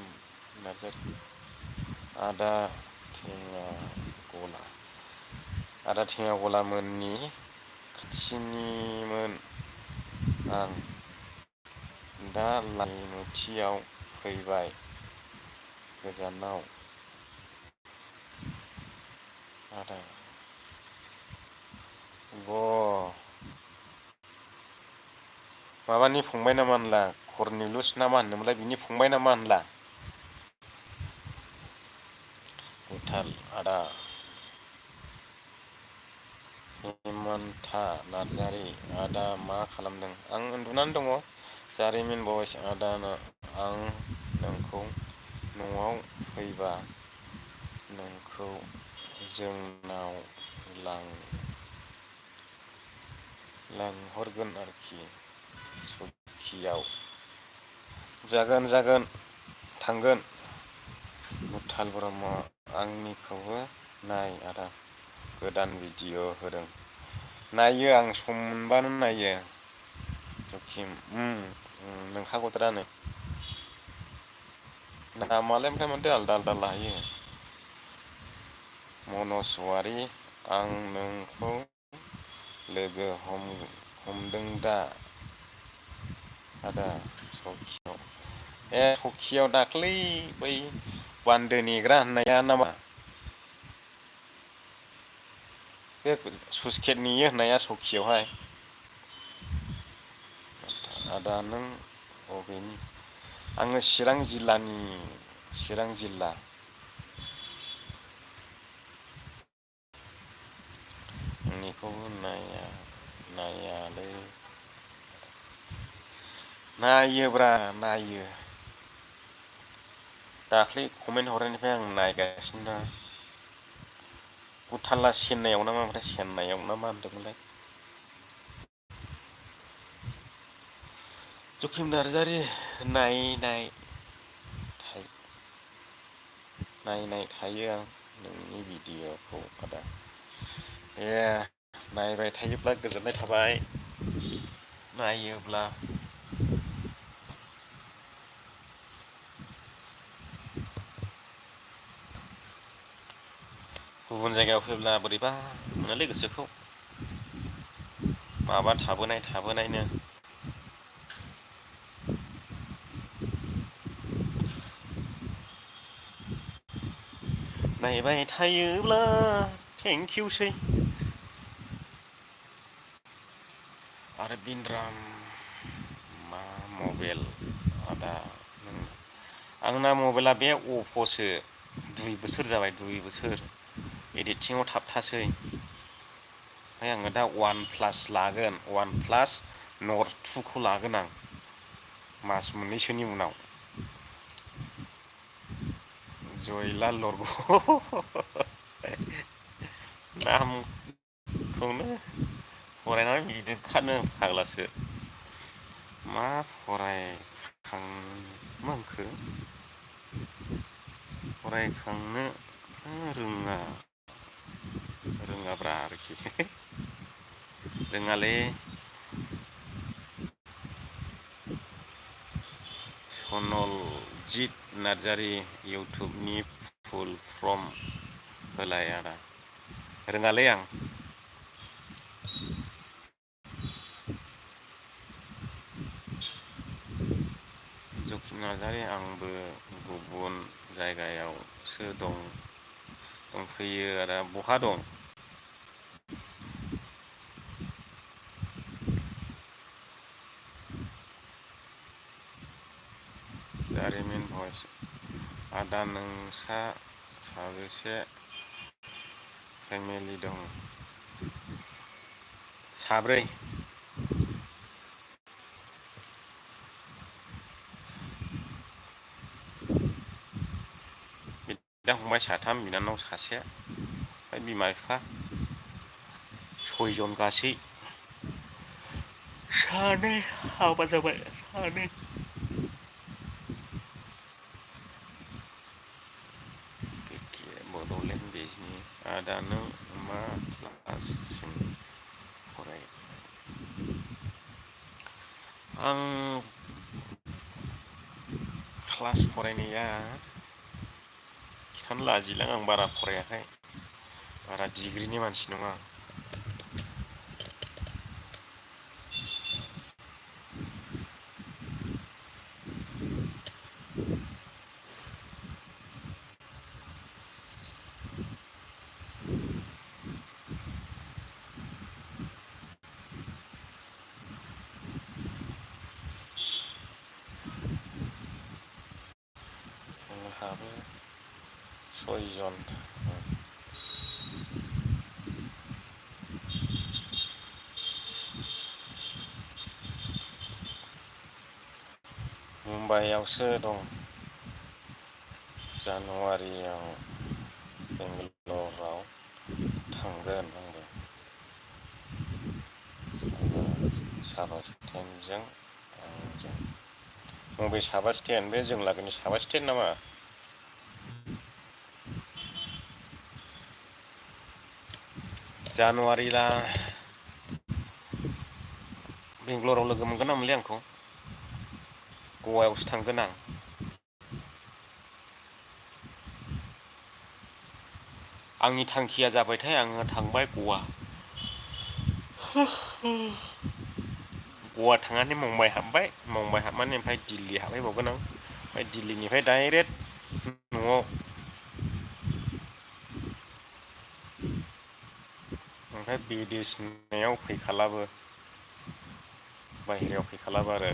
नार्जारि आदा थेङागलामोननि खाथिनिमोन आं दा लाइमुथियाव फैबाय गोजानाव आदा माबानि फंबाय नामा होनला करनिलुस ना मा होनोमोनलाय बिनि फंबाय नामा होनला गुथाल आदा हेमन्था नार्जारि आदा मा खालामदों आं उन्दुनानै दङ जारिमिन बयस आदा आं नोंखौ न'आव फैबा नोंखौ जोंनाव लांहरगोन आरोखि सखियाव जागोन थांगोन गुथाल ब्रह्म आंनिखौबो नाय आदा गोदान भिडिअ होदों नायो आं सम मोनबानो नायो जखिम नोंखागौद्रानो नामालाय ओमफ्राय माथो आलदा आलदा लायो मनज वारि आं नोंखौ लोगो हमदों दा आदा सखियाव दाख्लै बै बान्दो नेग्रा होननाया नामा बे सुइस गेट नेयो होननाया सखियावहाय आदा नों अबेनि? आङो चिरां जिल्लानि, चिरां जिल्ला। आंनिखौबो नायालै। नायोब्रा नायो। दाख्लै कमेन्ट हरनायनिफ्राय आं नायगासिनो दं। भुटानला चेन्नाइआव ना मा ओमफ्राय चेन्नाइआव ना मा होनदोंमोनलाय? जखिम नार्जारि नायनाय थायो आं नोंनि भिडिअ'खौ आदा। ए नायबाय थायोब्ला गोजोननाय थाबाय। नायोब्ला गुबुन जायगायाव फैब्ला बोरैबा मोनोलै गोसोखौ। माबा थाबोनायनो। नायबाय थायोब्ला थेंकिउसै। आरो बिनद्राम मा मबाइल आदा नों? आंना मबाइला बे अप्प'सो 2 बोसोर जाबाय 2 बोसोर। एडिटिङाव थाबथासै। ओमफ्राय आङो दा वान प्लास लागोन, वान प्लास नर्ड 2खौ लागोन आं मास मोननैसोनि उनाव। जयला लरग' नामखौनो फरायनानै गिदिरखानो फाग्लासो। मा फरायखांखो? फरायखांनो रोङाब्रा आरोखि रोङालै। सनलजित नार्जारि इउटुबनि फुल फ्रम होलाय आदा। रोङालै आं। जखिम नार्जारि आंबो गुबुन जायगायावसो दंफैयो आदा। बहा दं? जारिमिन भइस। आदा नोंसा साबेसे फेमिलि दं? 3। बिदा फंबाय 3, बिनानाव 1, ओमफ्राय बिमा बिफा 6 जन गासै। 2 हाबा जाबाय 2। बड'लेण्ड बिजनि। आदा नों मा क्लाससिम फरायनाय? आं क्लास फरायनाया खिथानो लाजिलां आं बारा फरायाखै। बारा डिग्रिनि मानसि नङा आं। आंहाबो 6 जन। मुम्बाइआवसो दं। जानुवारियाव बेंगालराव थांगोन आंबो। साबास्टेनजों आंजों। बबे साबास्टेन? बे जों लागोनि साबास्टेन नामा? जानुवारिला बेंगालराव लोगो मोनगोन ना मोनलाय आंखौ? गवायावसो थांगोन आं। आंनि थांखिया जाबायथाय आङो थांबाय गवा। गवा थांनानै मुम्बाइ हाबबाय, मुम्बाइ हाबनानै ओमफ्राय दिल्ली हाबहैबावगोन आं। ओमफ्राय दिल्लीनिफ्राय डाइरेक्ट न'आव। ओमफ्राय बिदेश होननायाव फैखालाबो। बाहेरायाव फैखालाबो आरो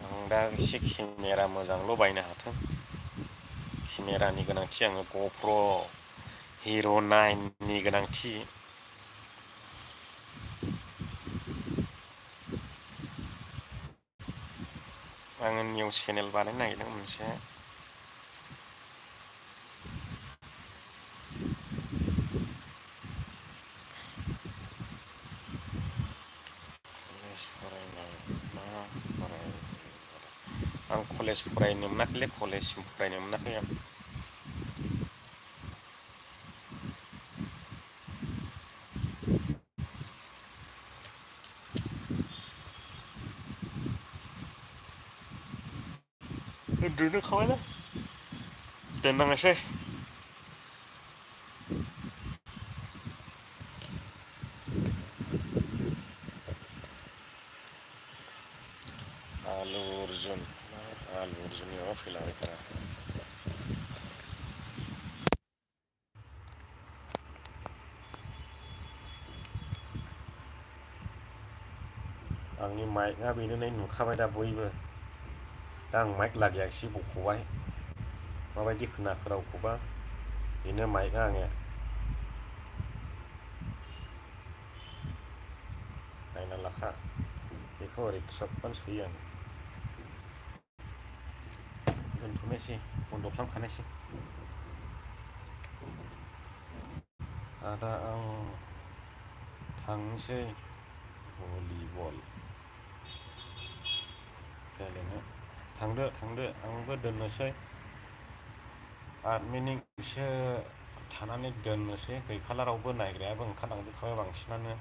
आं दा एसे केमेरा मोजांल' बायनो हाथों केमेरानि गोनांथि आङो गप्र' हिर' 9नि गोनांथि आङो निउस चेनेल बानायनो नागिरदों मोनसे कलेज फरायनाय मा फराय आं कलेज फरायनो मोनाखैलै कलेजसिम फरायनो मोनाखै आं उन्दुनोखाबायलै दोननांनोसै आलु अर्जुननि माबा फैलाबायथारा आंनि माइकआ बेनो नुखाबाय दा बयबो दा आं माइक लागायाखिसै बख'बाय माबायदि खोनाखो रावखौबा बेनो माइकआ आंनिया नायना लाखा बेखौ ओरै थ्रोबबानो सोयो आं दोनथ'नोसै बन्द' खालामखानोसै दा आं थांनोसै भलिबल गेलेनो थांदो आंबो दोननोसै 8 मिनिटसो थानानै दोननोसै गैखाला रावबो नायग्रायाबो ओंखारलांजोबखाबाय बांसिनानो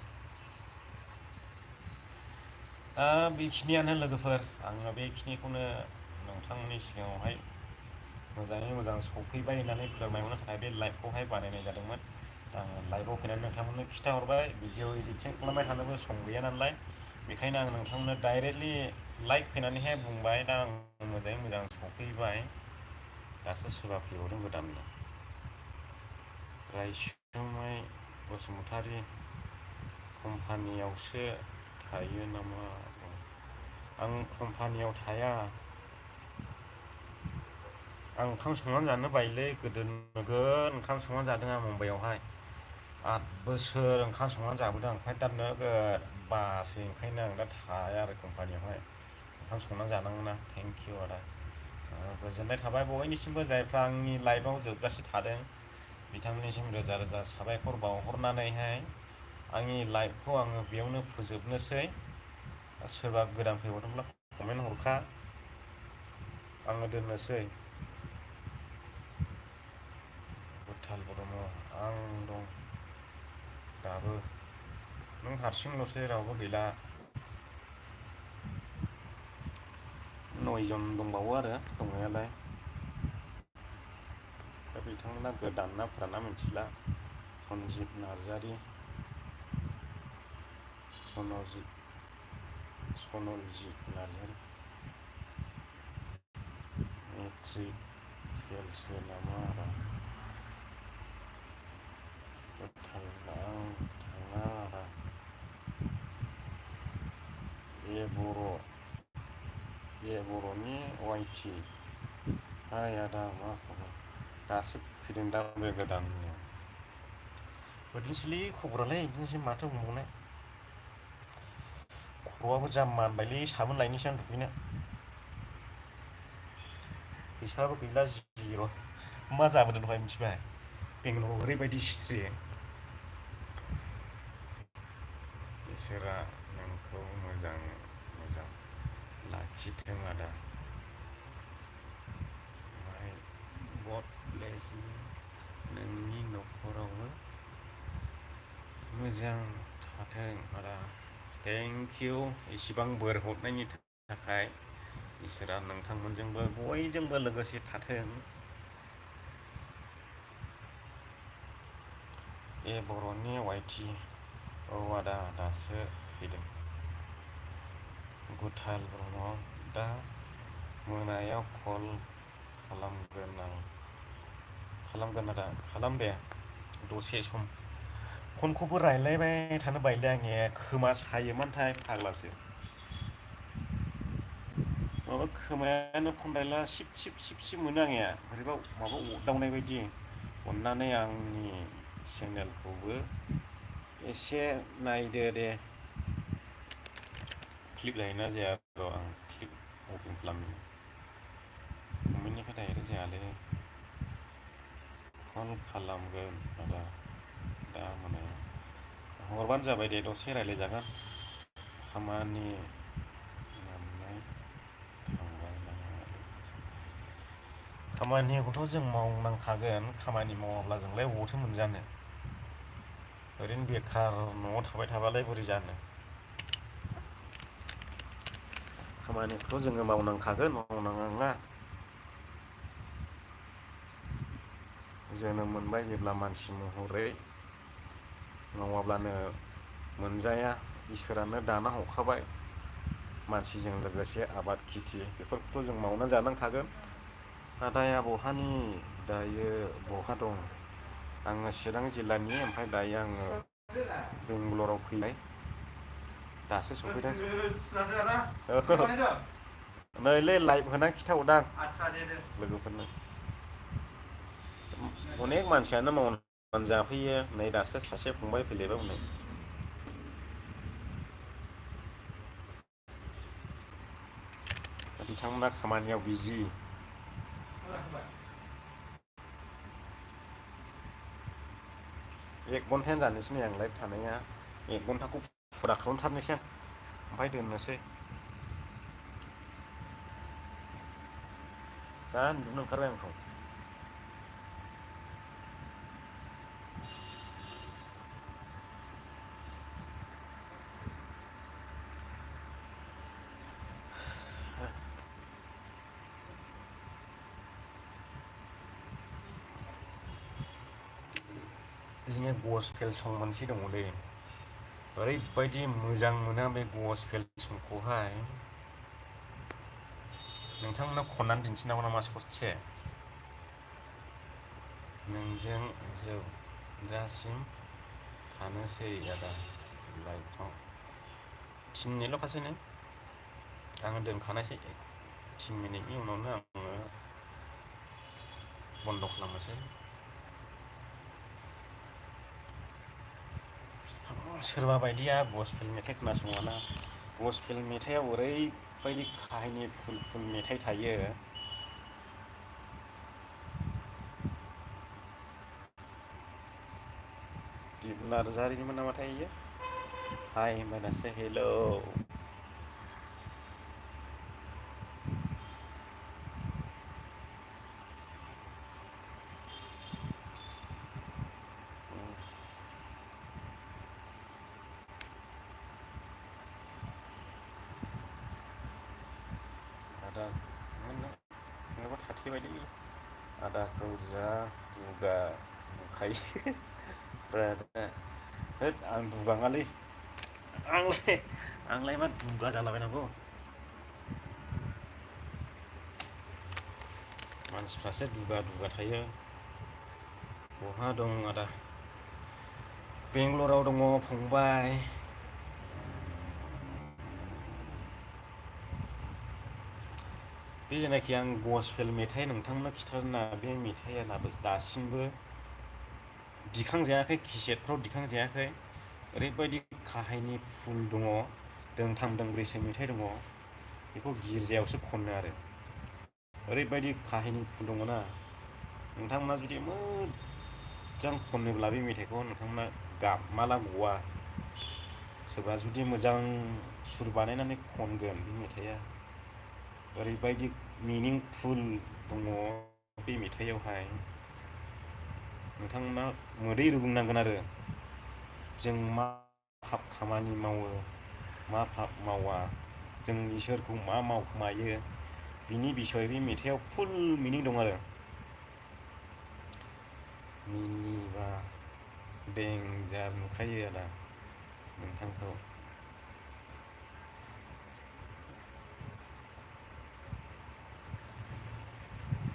बेखिनियानो लोगोफोर आङो बेखिनिखौनो नोंथांमोननि सिगाङावहाय मोजाङै मोजां सफैबाय होननानै फोरमायहरनो थाखाय बे लाइभखौहाय बानायनाय जादोंमोन दा आङो लाइभआव फैनानै नोंथांमोननो खिन्थाहरबाय भिडिअ इडिटिं खालामबाय थानोबो सम गैया नालाय बेखायनो आं नोंथांमोननो डाइरेक्टलि लाइभ फैनानैहाय बुंबाय दा आं मोजाङै मोजां सफैबाय दासो सोरबा फैबावदों गोदाननो रायसुमै बसुमतारी कम्पानियावसो थायो नामा आं कम्पानियाव थाया आं ओंखाम संनानै जानो बायोलै गोदो नोगोद ओंखाम संनानै जादों आं मुम्बाइआवहाय 8 बोसोर ओंखाम संनानै जाबोदों ओमफ्राय दा नोगोद बासै ओंखायनो आं दा थाया आरो कम्पानियावहाय ओंखाम संनानै जानांगौना थेंक इउ आदा गोजोननाय थाबाय बयनिसिमबो जायफ्रा आंनि लाइभआव जोबजासे थादों बिथांमोननिसिम रोजा रोजा साबायखर बावहरनानैहाय आंनि लाइभखौ आङो बेयावनो फोजोबनोसै सोरबा गोदान फैबावदोंब्ला कमेन्ट हरखा आङो दोननोसै गोथालबो दङ आं दं दाबो नों हारसिंल'सै रावबो गैला 9 जन दंबावो आरो दंनायालाय दा बिथांमोना गोदान ना फुराना मिथिला सनजित नार्जारि सनलजित नार्जारि मेट्रिक फेलसो नामा आरो गोथालाव थाङा आरो बर'नि वाइटि हाय आदा मा खबर दासो फैदों दा बे गोदाननिया बिदिनोसैलै खबरालाय बिदिनोसै माथो बुंबावनो खर'आबो जा मानबायलै साबोन लायनोसै आं दुगैनो फैसाबो गैला जिर' मा जाबोदों दहाय मिथिबाय बेंगलराव ओरैबायदि सिथ्रि इसोरा नोंखौ मोजां लाखिथों आदा गड ब्लेस यु नोंनि न'खरावबो मोजां थाथों आदा थेंक इउ इसिबां बोर हरनायनि थाखाय इसोरा नोंथांमोनजोंबो बयजोंबो लोगोसे थाथों बर'नि वाइटि औ आदा दासो फैदों गुथाल ब्रह्म दा मोनायाव कल खालामगोन आदा खालाम दे दसे सम फनखौबो रायलायबाय थानो बायोलै आंनिया खोमा सायोमोनथाय फाग्लासो माबा खोमायानो फन्दायला सिब सिब मोनो आंनिया बोरैबा माबा अरदावनाय बायदि। अन्नानै आंनि चेनेलखौबो एसे नायदो दे। क्लिप जायोना जाया र' आं क्लिप अपेन खालामनि। कमेन्टनिफ्राय डाइरेक्ट जायालै। कल खालामगोन आदा दा मोनायाव। हरबानो जाबाय दे, दसे रायज्लायजागोन। खामानि मोननाय थांबाय नामा? खामानिखौथ' जों मावनांखागोन। खामानि मावाब्ला जोंलाय बबावथो मोनजानो। ओरैनो बेखार न'आव थाबाय थाबालाय बोरै जानो। खामानिखौथ' जोङो मावनांखागोन, मावनाङा नङा। जोनोम मोनबाय जेब्ला मानसि महरै मावाब्लानो मोनजाया। इसोरानो दाना हरखाबाय मानसिजों लोगोसे आबाद खेथि बेफोरखौथ' जों मावनानै जानांखागोन। आदाया बहानि दायो बहा दं? आङो चिरां जिल्लानि, ओमफ्राय दायो आङो बेंगालराव फैबाय। दासो सफैदों। नैलै लाइभ होना खिथाहरदां लोगोफोरनो। अनेक मानसियानो मावनानै जाफैयो। नै दासो सासे फंबाय फैलायबाय हनै। बिथांमोना खामानियाव बिजि। एक घन्टायानो जानोसै नै आं लाइभ थानाया। एक घन्टाखौ फुरा खालामथारनोसै आं, ओमफ्राय दोननोसै। जा उन्दुनो ओंखारबाय आंथ'। जोंनिया गसपेल सं मोनसे दङ दै। ओरैबायदि मोजां मोनो आं बे गसपेल संखौहाय। नोंथांमोना खननानै दिन्थिनांगौ नामा ससे? नोंजों जोबजासिम थानोसै आदा लाइफआव। 3 मिनिटल'खासैनो। आङो दोनखानायसै। 3 मिनिटनि उनावनो आङो बन्द' खालामनोसै। सोरबा बायदिया गसपेल मेथाइ खोनासङाना। गसपेल मेथाइआव ओरैबायदि काहिनि फुल मेथाइ थायो। नार्जारिमोन नामाथाय इयो? हाय होनबाय दासो हेलौ। आदा नोंनाबा थाथे बायदि आदाखौ जा दुगा नुखायो। होद आं दुगाङालै। आंलाय मा दुगा जालाबायनांगौ। मानसिफ्रासो दुगा थायो। बहा दं आदा? बेंगालराव दङ फंबाय। बे जेनाखि आं गसपेल मेथाइ नोंथांमोननो खिन्थादोंना, बे मेथाइआ दासिमबो दिखांजायाखै, केसेटफ्राव दिखांजायाखै। ओरैबायदि काहायनि फुल दङ। दोंथाम दोंब्रैसो मेथाइ दङ। बेखौ गिर्जायावसो खनो आरो। ओरैबायदि काहिनि फुल दङ ना। नोंथांमोना जुदि मोजां खनोब्ला बे मेथाइखौ नोंथांमोना गाबमाला गवा। सोरबा जुदि मोजां सुर बानायनानै खनगोन बे मेथाइआ ओरैबायदि मिनिंफुल दङ बे मेथाइआवहाय। नोंथांमोना मोदै रुगुंनांगोन आरो। जों मा पाप खामानि मावो, मा पाप मावा, जों इसोरखौ मा मावखोमायो, बिनि बिसय बे मेथाइआव फुल मिनिं दं आरो। मिनिबा देन्जार नुखायो आदा नोंथांखौ।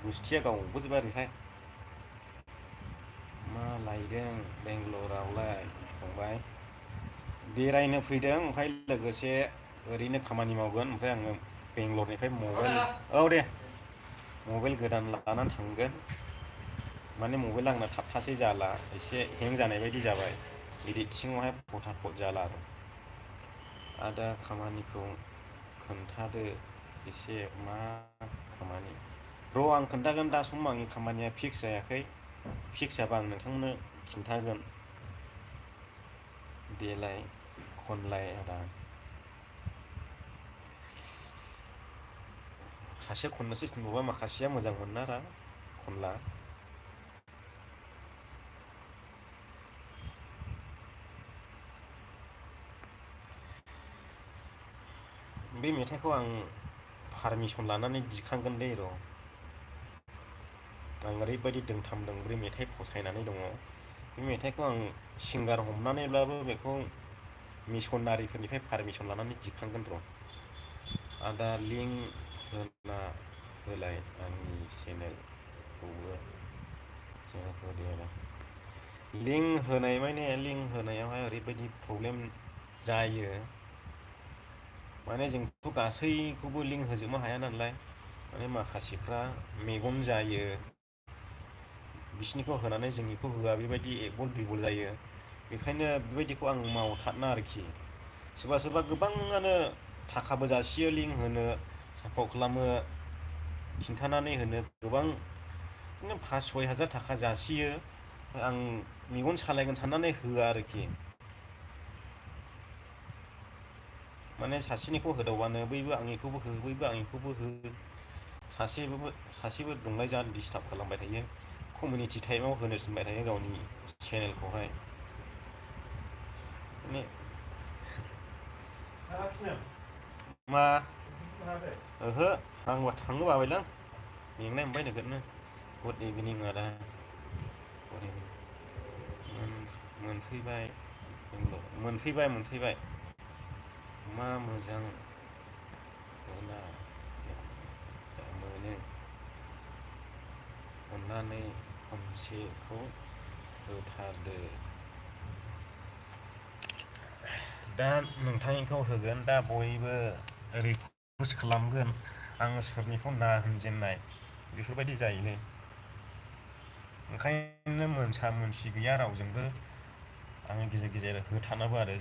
गुस्थिया गावबोजोबा ओरैहाय। मा लायदों बेंगालरावलाय फंबाय? बेरायनो फैदों, ओमफ्राय लोगोसे ओरैनो खामानि मावगोन, ओमफ्राय आङो बेंगलरनिफ्राय मबाइल दे मबाइल गोदान लानानै थांगोन माने मबाइल आंना थाबथासै जाला एसे हें जानाय बायदि जाबाय एडिटिंआवहाय फटाफट जाला आरो आदा खामानिखौ खोन्थादो एसे मा खामानि आं खोन्थागोन दा सम आंनि खामानिया फिक्स जायाखै फिक्स जाबा आं नोंथांनो खिन्थागोन देलाय खनलाय आदा सासे खननोसो थिनबावबा माखासेया मोजां मोना रा खनला बे मेथाइखौ आं पारमिसन लानानै दिखांगोन दे र' आं ओरैबायदि दोंथाम दोंब्रै मेथाइ फसायनानै दङ बे मेथाइखौ आं सिंगार हमनानैब्लाबो बेखौ मिसनारिफोरनिफ्राय पारमिसन लानानै दिखांगोन र' आदा लिंक होना होलाय आंनि चेनेलखौबो दे आदा लिंक होनाय माने लिंक होनायावहाय ओरैबायदि प्रब्लेम जायो माने जोंथ' गासैखौबो लिंक होजोबनो हाया नालाय माने माखासेफ्रा मेगन जायो बिसिनिखौ होनानै जोंनिखौ होआ बेबायदि एकबल दुरबल जायो बेखायनो बेबायदिखौ आं मावथारना आरोखि सोरबा सोरबा गोबाङानो थाखाबो जासियो लिंक होनो सापर्ट खालामो खिन्थानानै होनो गोबां 5-6 हाजार थाखा जासियो आं मेगन सालायगोन साननानै होआ आरोखि माने सासेनिखौ होदावबानो बैबो आंनिखौबो हो बैबो आंनिखौबो हो सासेबो दंलाय जा डिस्टार्ब खालामबाय थायो कमिउनिटि टाइमाव होनो थिनबाय थायो गावनि चेनेलखौहाय माने मा ओहो आंबा थांनो बाबायलां मेंनाय मोनबाय नोगोदनो गुड इभिनिं आदा मोनफैबाय मा मोजां मोना मोनो अन्नानै खनसेखौ होथारदो दा नोंथांनिखौ होगोन दा बयबो रिकुवेस्ट खालामगोन आं सोरनिखौ ना होनजेननाय बेफोरबायदि जायोलै ओंखायनो मोनसा मोनसि गैया रावजोंबो आङो गेजेर गेजेर होथारनांगौ आरो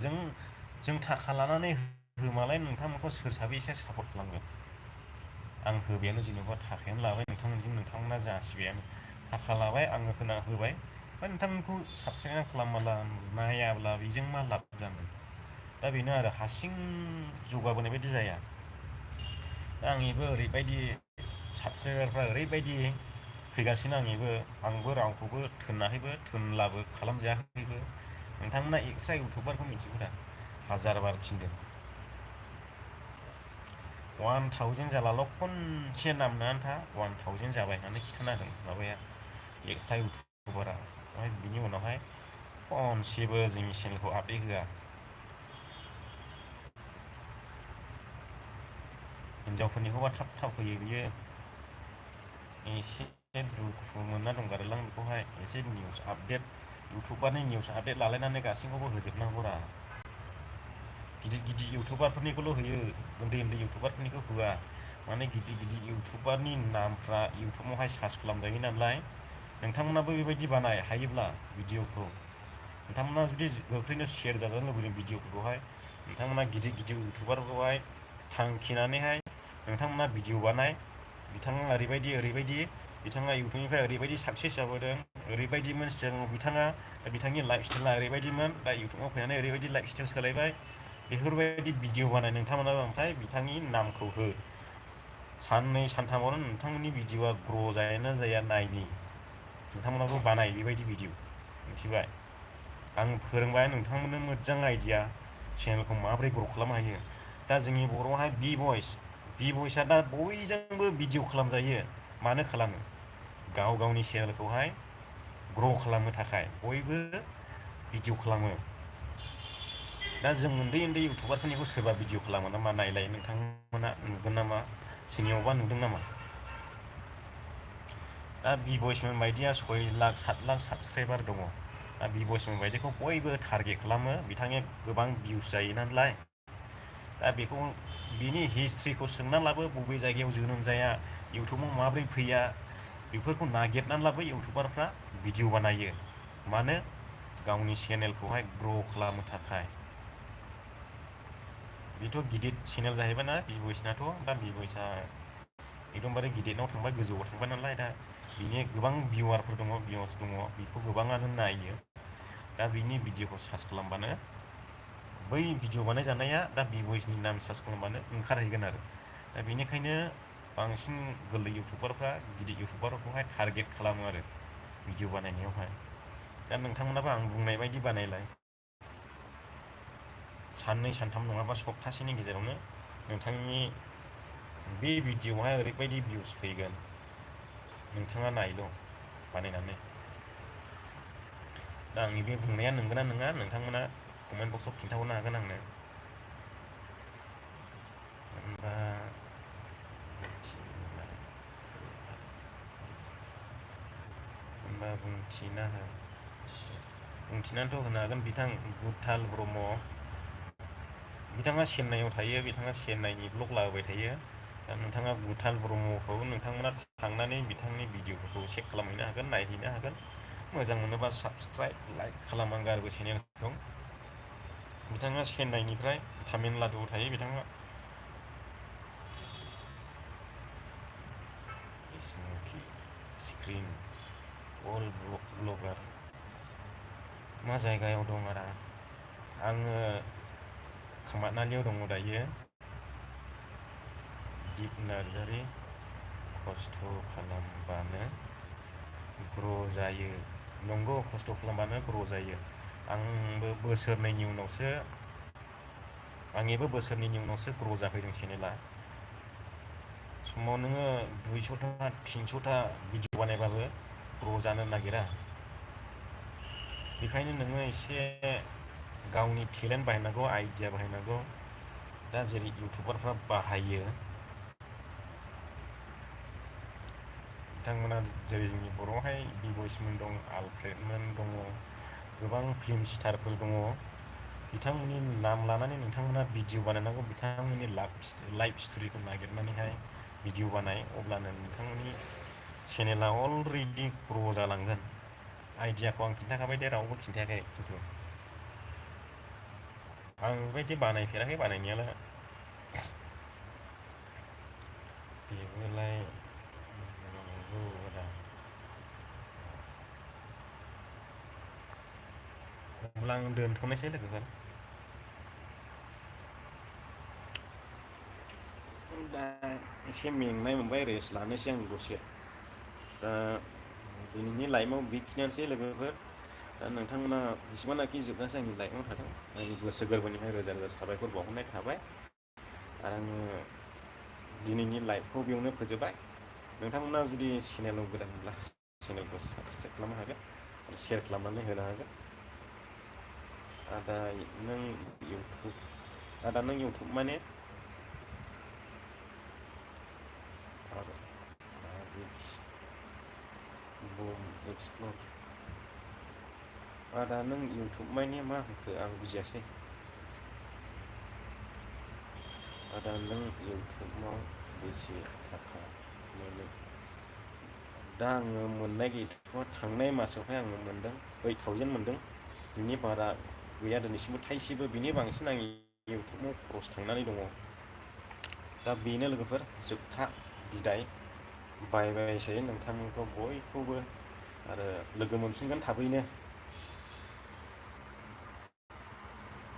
जों थाखा लानानै होमालाय नोंथांमोनखौ सोर साबैसे सापर्ट खालामगोन आं होबायानो जेनेबा थाखायानो लाबाय नोंथांमोना जासिबायानो थाखा लाबाय आङो होना होबाय ओमफ्राय नोंथांमोनखौ साबसक्राइब खालामाब्ला नायाब्ला बेजों मा लाब जानो दा बेनो आरो हारसिं जौगाबोनाय बायदि जाया दा आंनिबो ओरैबायदि साबसक्राइबारफ्रा ओरैबायदि फैगासिनो आंबो रावखौबो थोनाखैबो थोनलाबो खालामजायाखैबो नोंथांमोना एक्सट्रा इउटुबारखौ मिथिगौ दा हाजार बार थिनदों 1000 जालाल' खनसे नामनो आन्था 1000 जाबाय होननानै खिन्थाना होदों माबाया एक्सट्रा इउटुबारा ओमफ्राय बिनि उनावहाय खनसेबो जोंनि चेनेलखौ आपडेट होआ हिनजावफोरनिखौबा थाब होयो बियो एसे दुखु मोनना दंगारोलां बेखौहाय एसे निउस आपडेट इउटुबारनि निउस आपडेट लालायनानै गासैखौबो होजोबनांगौरा गिदिर इउटुबारफोरनिखौल' होयो उन्दै इउटुबारफोरनिखौ होआ माने गिदिर इउटुबारनि नामफ्रा इउटुबावहाय सार्च खालामजायो नालाय नोंथांमोनाबो बेबायदि बानाय हायोब्ला भिडिअखौ नोंथांमोना जुदि गोख्रैनो शेयार जाजानो लुबैदों भिडिअफोरखौहाय नोंथांमोना गिदिर इउटुबारखौहाय थांखिनानैहाय नोंथांमोना भिडिअ बानाय बिथाङा ओरैबायदि बिथाङा इउटुबनिफ्राय ओरैबायदि साक्सेस जाबोदों ओरैबायदिमोन सिगाङाव बिथाङा बिथांनि लाइफ स्टाइला ओरैबायदिमोन दा इउटुबाव फैनानै ओरैबायदि लाइफ स्टाइल सोलायबाय बेफोरबायदि भिडिअ बानाय नोंथांमोनाबो ओमफ्राय बिथांनि नामखौ हो साननै सानथामावनो नोंथांमोननि भिडिअआ ग्र' जायोना जाया नायनि नोंथांमोनाबो बानाय बेबायदि भिडिअ मिथिबाय आं फोरोंबाय नोंथांमोननो मोजां आइडिया चेनेलखौ माबोरै ग्र' खालामनो हायो दा जोंनि बर'आवहाय बि भइसआ दा बयजोंबो भिडिअ खालामजायो मानो खालामो गाव गावनि चेनेलखौहाय ग्र' खालामनो थाखाय बयबो भिडिअ खालामो दा जों उन्दै इउटुबारफोरनिखौ सोरबा भिडिअ खालामो नामा नायलाय नोंथांमोना नुगोन नामा सोरनियावबा नुदों नामा दा बि भइसमोन बायदिया 6 लाख 7 लाख साबसक्राइबार दङ दा बि भइसमोन बायदिखौ बयबो टारगेट खालामो बिथांनि गोबां भिउस जायो नालाय दा बेखौ बिनि हिस्ट्रिखौ सोंना लाबो, बबे जायगायाव जोनोम जाया, इउटुबाव माब्रै फैया, बेफोरखौ नागिरनानैब्लाबो इउटुबारफ्रा भिडिअ बानायो। मानो? गावनि चेनेलखौहाय ग्र' खालामनो थाखाय। बेथ' गिदिर चेनेल जाहैबायना बिबयसनाथ', दा बिबयसा एकदमबारे गिदिरनाव थांबाय, गोजौआव थांबाय नालाय, दा बिनि गोबां भिउवारफोर दङ, भिउवार्स दङ, बेखौ गोबाङानो नायो। दा बिनि भिडिअखौ सार्च खालामबानो बै भिडिअ बानायजानाया दा बिबयसनि नाम सार्च खालामबानो ओंखारहैगोन आरो। दा बेनिखायनो बांसिन गोरलै इउटुबारफ्रा गिदिर इउटुबारखौहाय टारगेट खालामो आरो भिडिअ बानायनायावहाय। दा नोंथांमोनाबो आं बुंनाय बायदि बानायलाय, साननै सानथाम नङाबा सप्तासेनि गेजेरावनो नोंथांनि बे भिडिअआवहाय ओरैबायदि भिउस फैगोन, नोंथाङा नायल' बानायनानै। दा आंनि बे बुंनाया नंगौना नङा नोंथांमोना कमेन्ट बक्सआव खिन्थाहरनो हागोन आंनो। होनबा बुंथिनानैथ' होनो हागोन। बिथां गुथाल ब्रह्म, बिथाङा चेन्नाइआव थायो, बिथाङा चेन्नाइनि ब्लग लाबोबाय थायो। दा नोंथाङा गुथाल ब्रह्मखौ नोंथांमोना थांनानै बिथांनि भिडिअफोरखौ चेक खालामहैनो हागोन, नायहैनो हागोन। मोजां मोनोबा साबसक्राइब, लाइक खालामनांगौ आरो बे चेनेलखौ। बिथाङा चेन्नाइनिफ्राय तामिलनाडुआव थायो बिथाङा। स्मकि स्क्रिन वर्ल्ड ब्लगार। मा जायगायाव दं आदा? आङो खामानालियाव दङ दायो। दिप नार्जारि। खस्थ' खालामबानो ग्र' जायो। नंगौ, खस्थ' खालामबानो ग्र' जायो। आंनिबो बोसोरनैनि उनावसो ग्र' जाफैदों चेनेला। समाव नोङो 200टा 300टा भिडिअ बानायबाबो ग्र' जानो नागिरा। बेखायनो नोङो एसे गावनि टेलेन्ट बाहायनांगौ, आइडिया बाहायनांगौ। दा जेरै इउटुबारफ्रा बाहायो, बिथांमोना जेरै जोंनि बर'आवहाय बिबयसमोन दं, आलफ्रेडमोन दङ, गोबां फिल्म स्टारफोर दङ। बिथांमोननि नाम लानानै नोंथांमोना भिडिअ बानायनांगौ। बिथांमोननि लाइफ स्ट'रिखौ नागिरनानैहाय भिडिअ बानाय, अब्लानो नोंथांमोननि चेनेला अलरेडि ग्र' जालांगोन। आइडियाखौ आं खिन्थाखाबाय दे, रावबो खिन्थायाखै खिन्थु। आं बेबायदि बानायफेराखै बानायनायालाय। बेबोलाय नंगौ आदा। अब्ला आं दोनथ'नोसै लोगोफोर। दा एसे मेंनाय मोनबाय, रेस्ट लानोसै आं दसे। दा दिनैनि लाइफआव बेखिनियानोसै लोगोफोर। दा नोंथांमोना जेसेबांनाखि जोबजासे आंनि लाइफआव थादों, आंनि गोसो गोरबोनिफ्राय रोजा रोजा साबायखर बावहरनाय थाबाय। आरो आङो दिनैनि लाइफखौ बेयावनो फोजोबबाय। नोंथांमोना जुदि चेनेलाव गोदानब्ला चेनेलखौ साबसक्राइब खालामनो हागोन आरो शेयार खालामनानै होनो हागोन। आदा नों इउटुब माने बुम एक्सप्लर। आदा नों इउटुब माने मा होनखो आं बुजियासै। आदा नों इउटुबाव बेसे थाखा मोनो? दा आङो मोननाय गैथ'वा। थांनाय मासावहाय आङो मोनदों 8000 मोनदों। बिनि बारा गैया दिनैसिमबो थाइसेबो। बिनि बांसिन आंनि इउटुबाव खरस थांनानै दङ। दा बेनो लोगोफोर जोबथा बिदाय। बाय बायसै नोंथांमोनखौ बयखौबो, आरो लोगो मोनफिनगोन थाबैनो।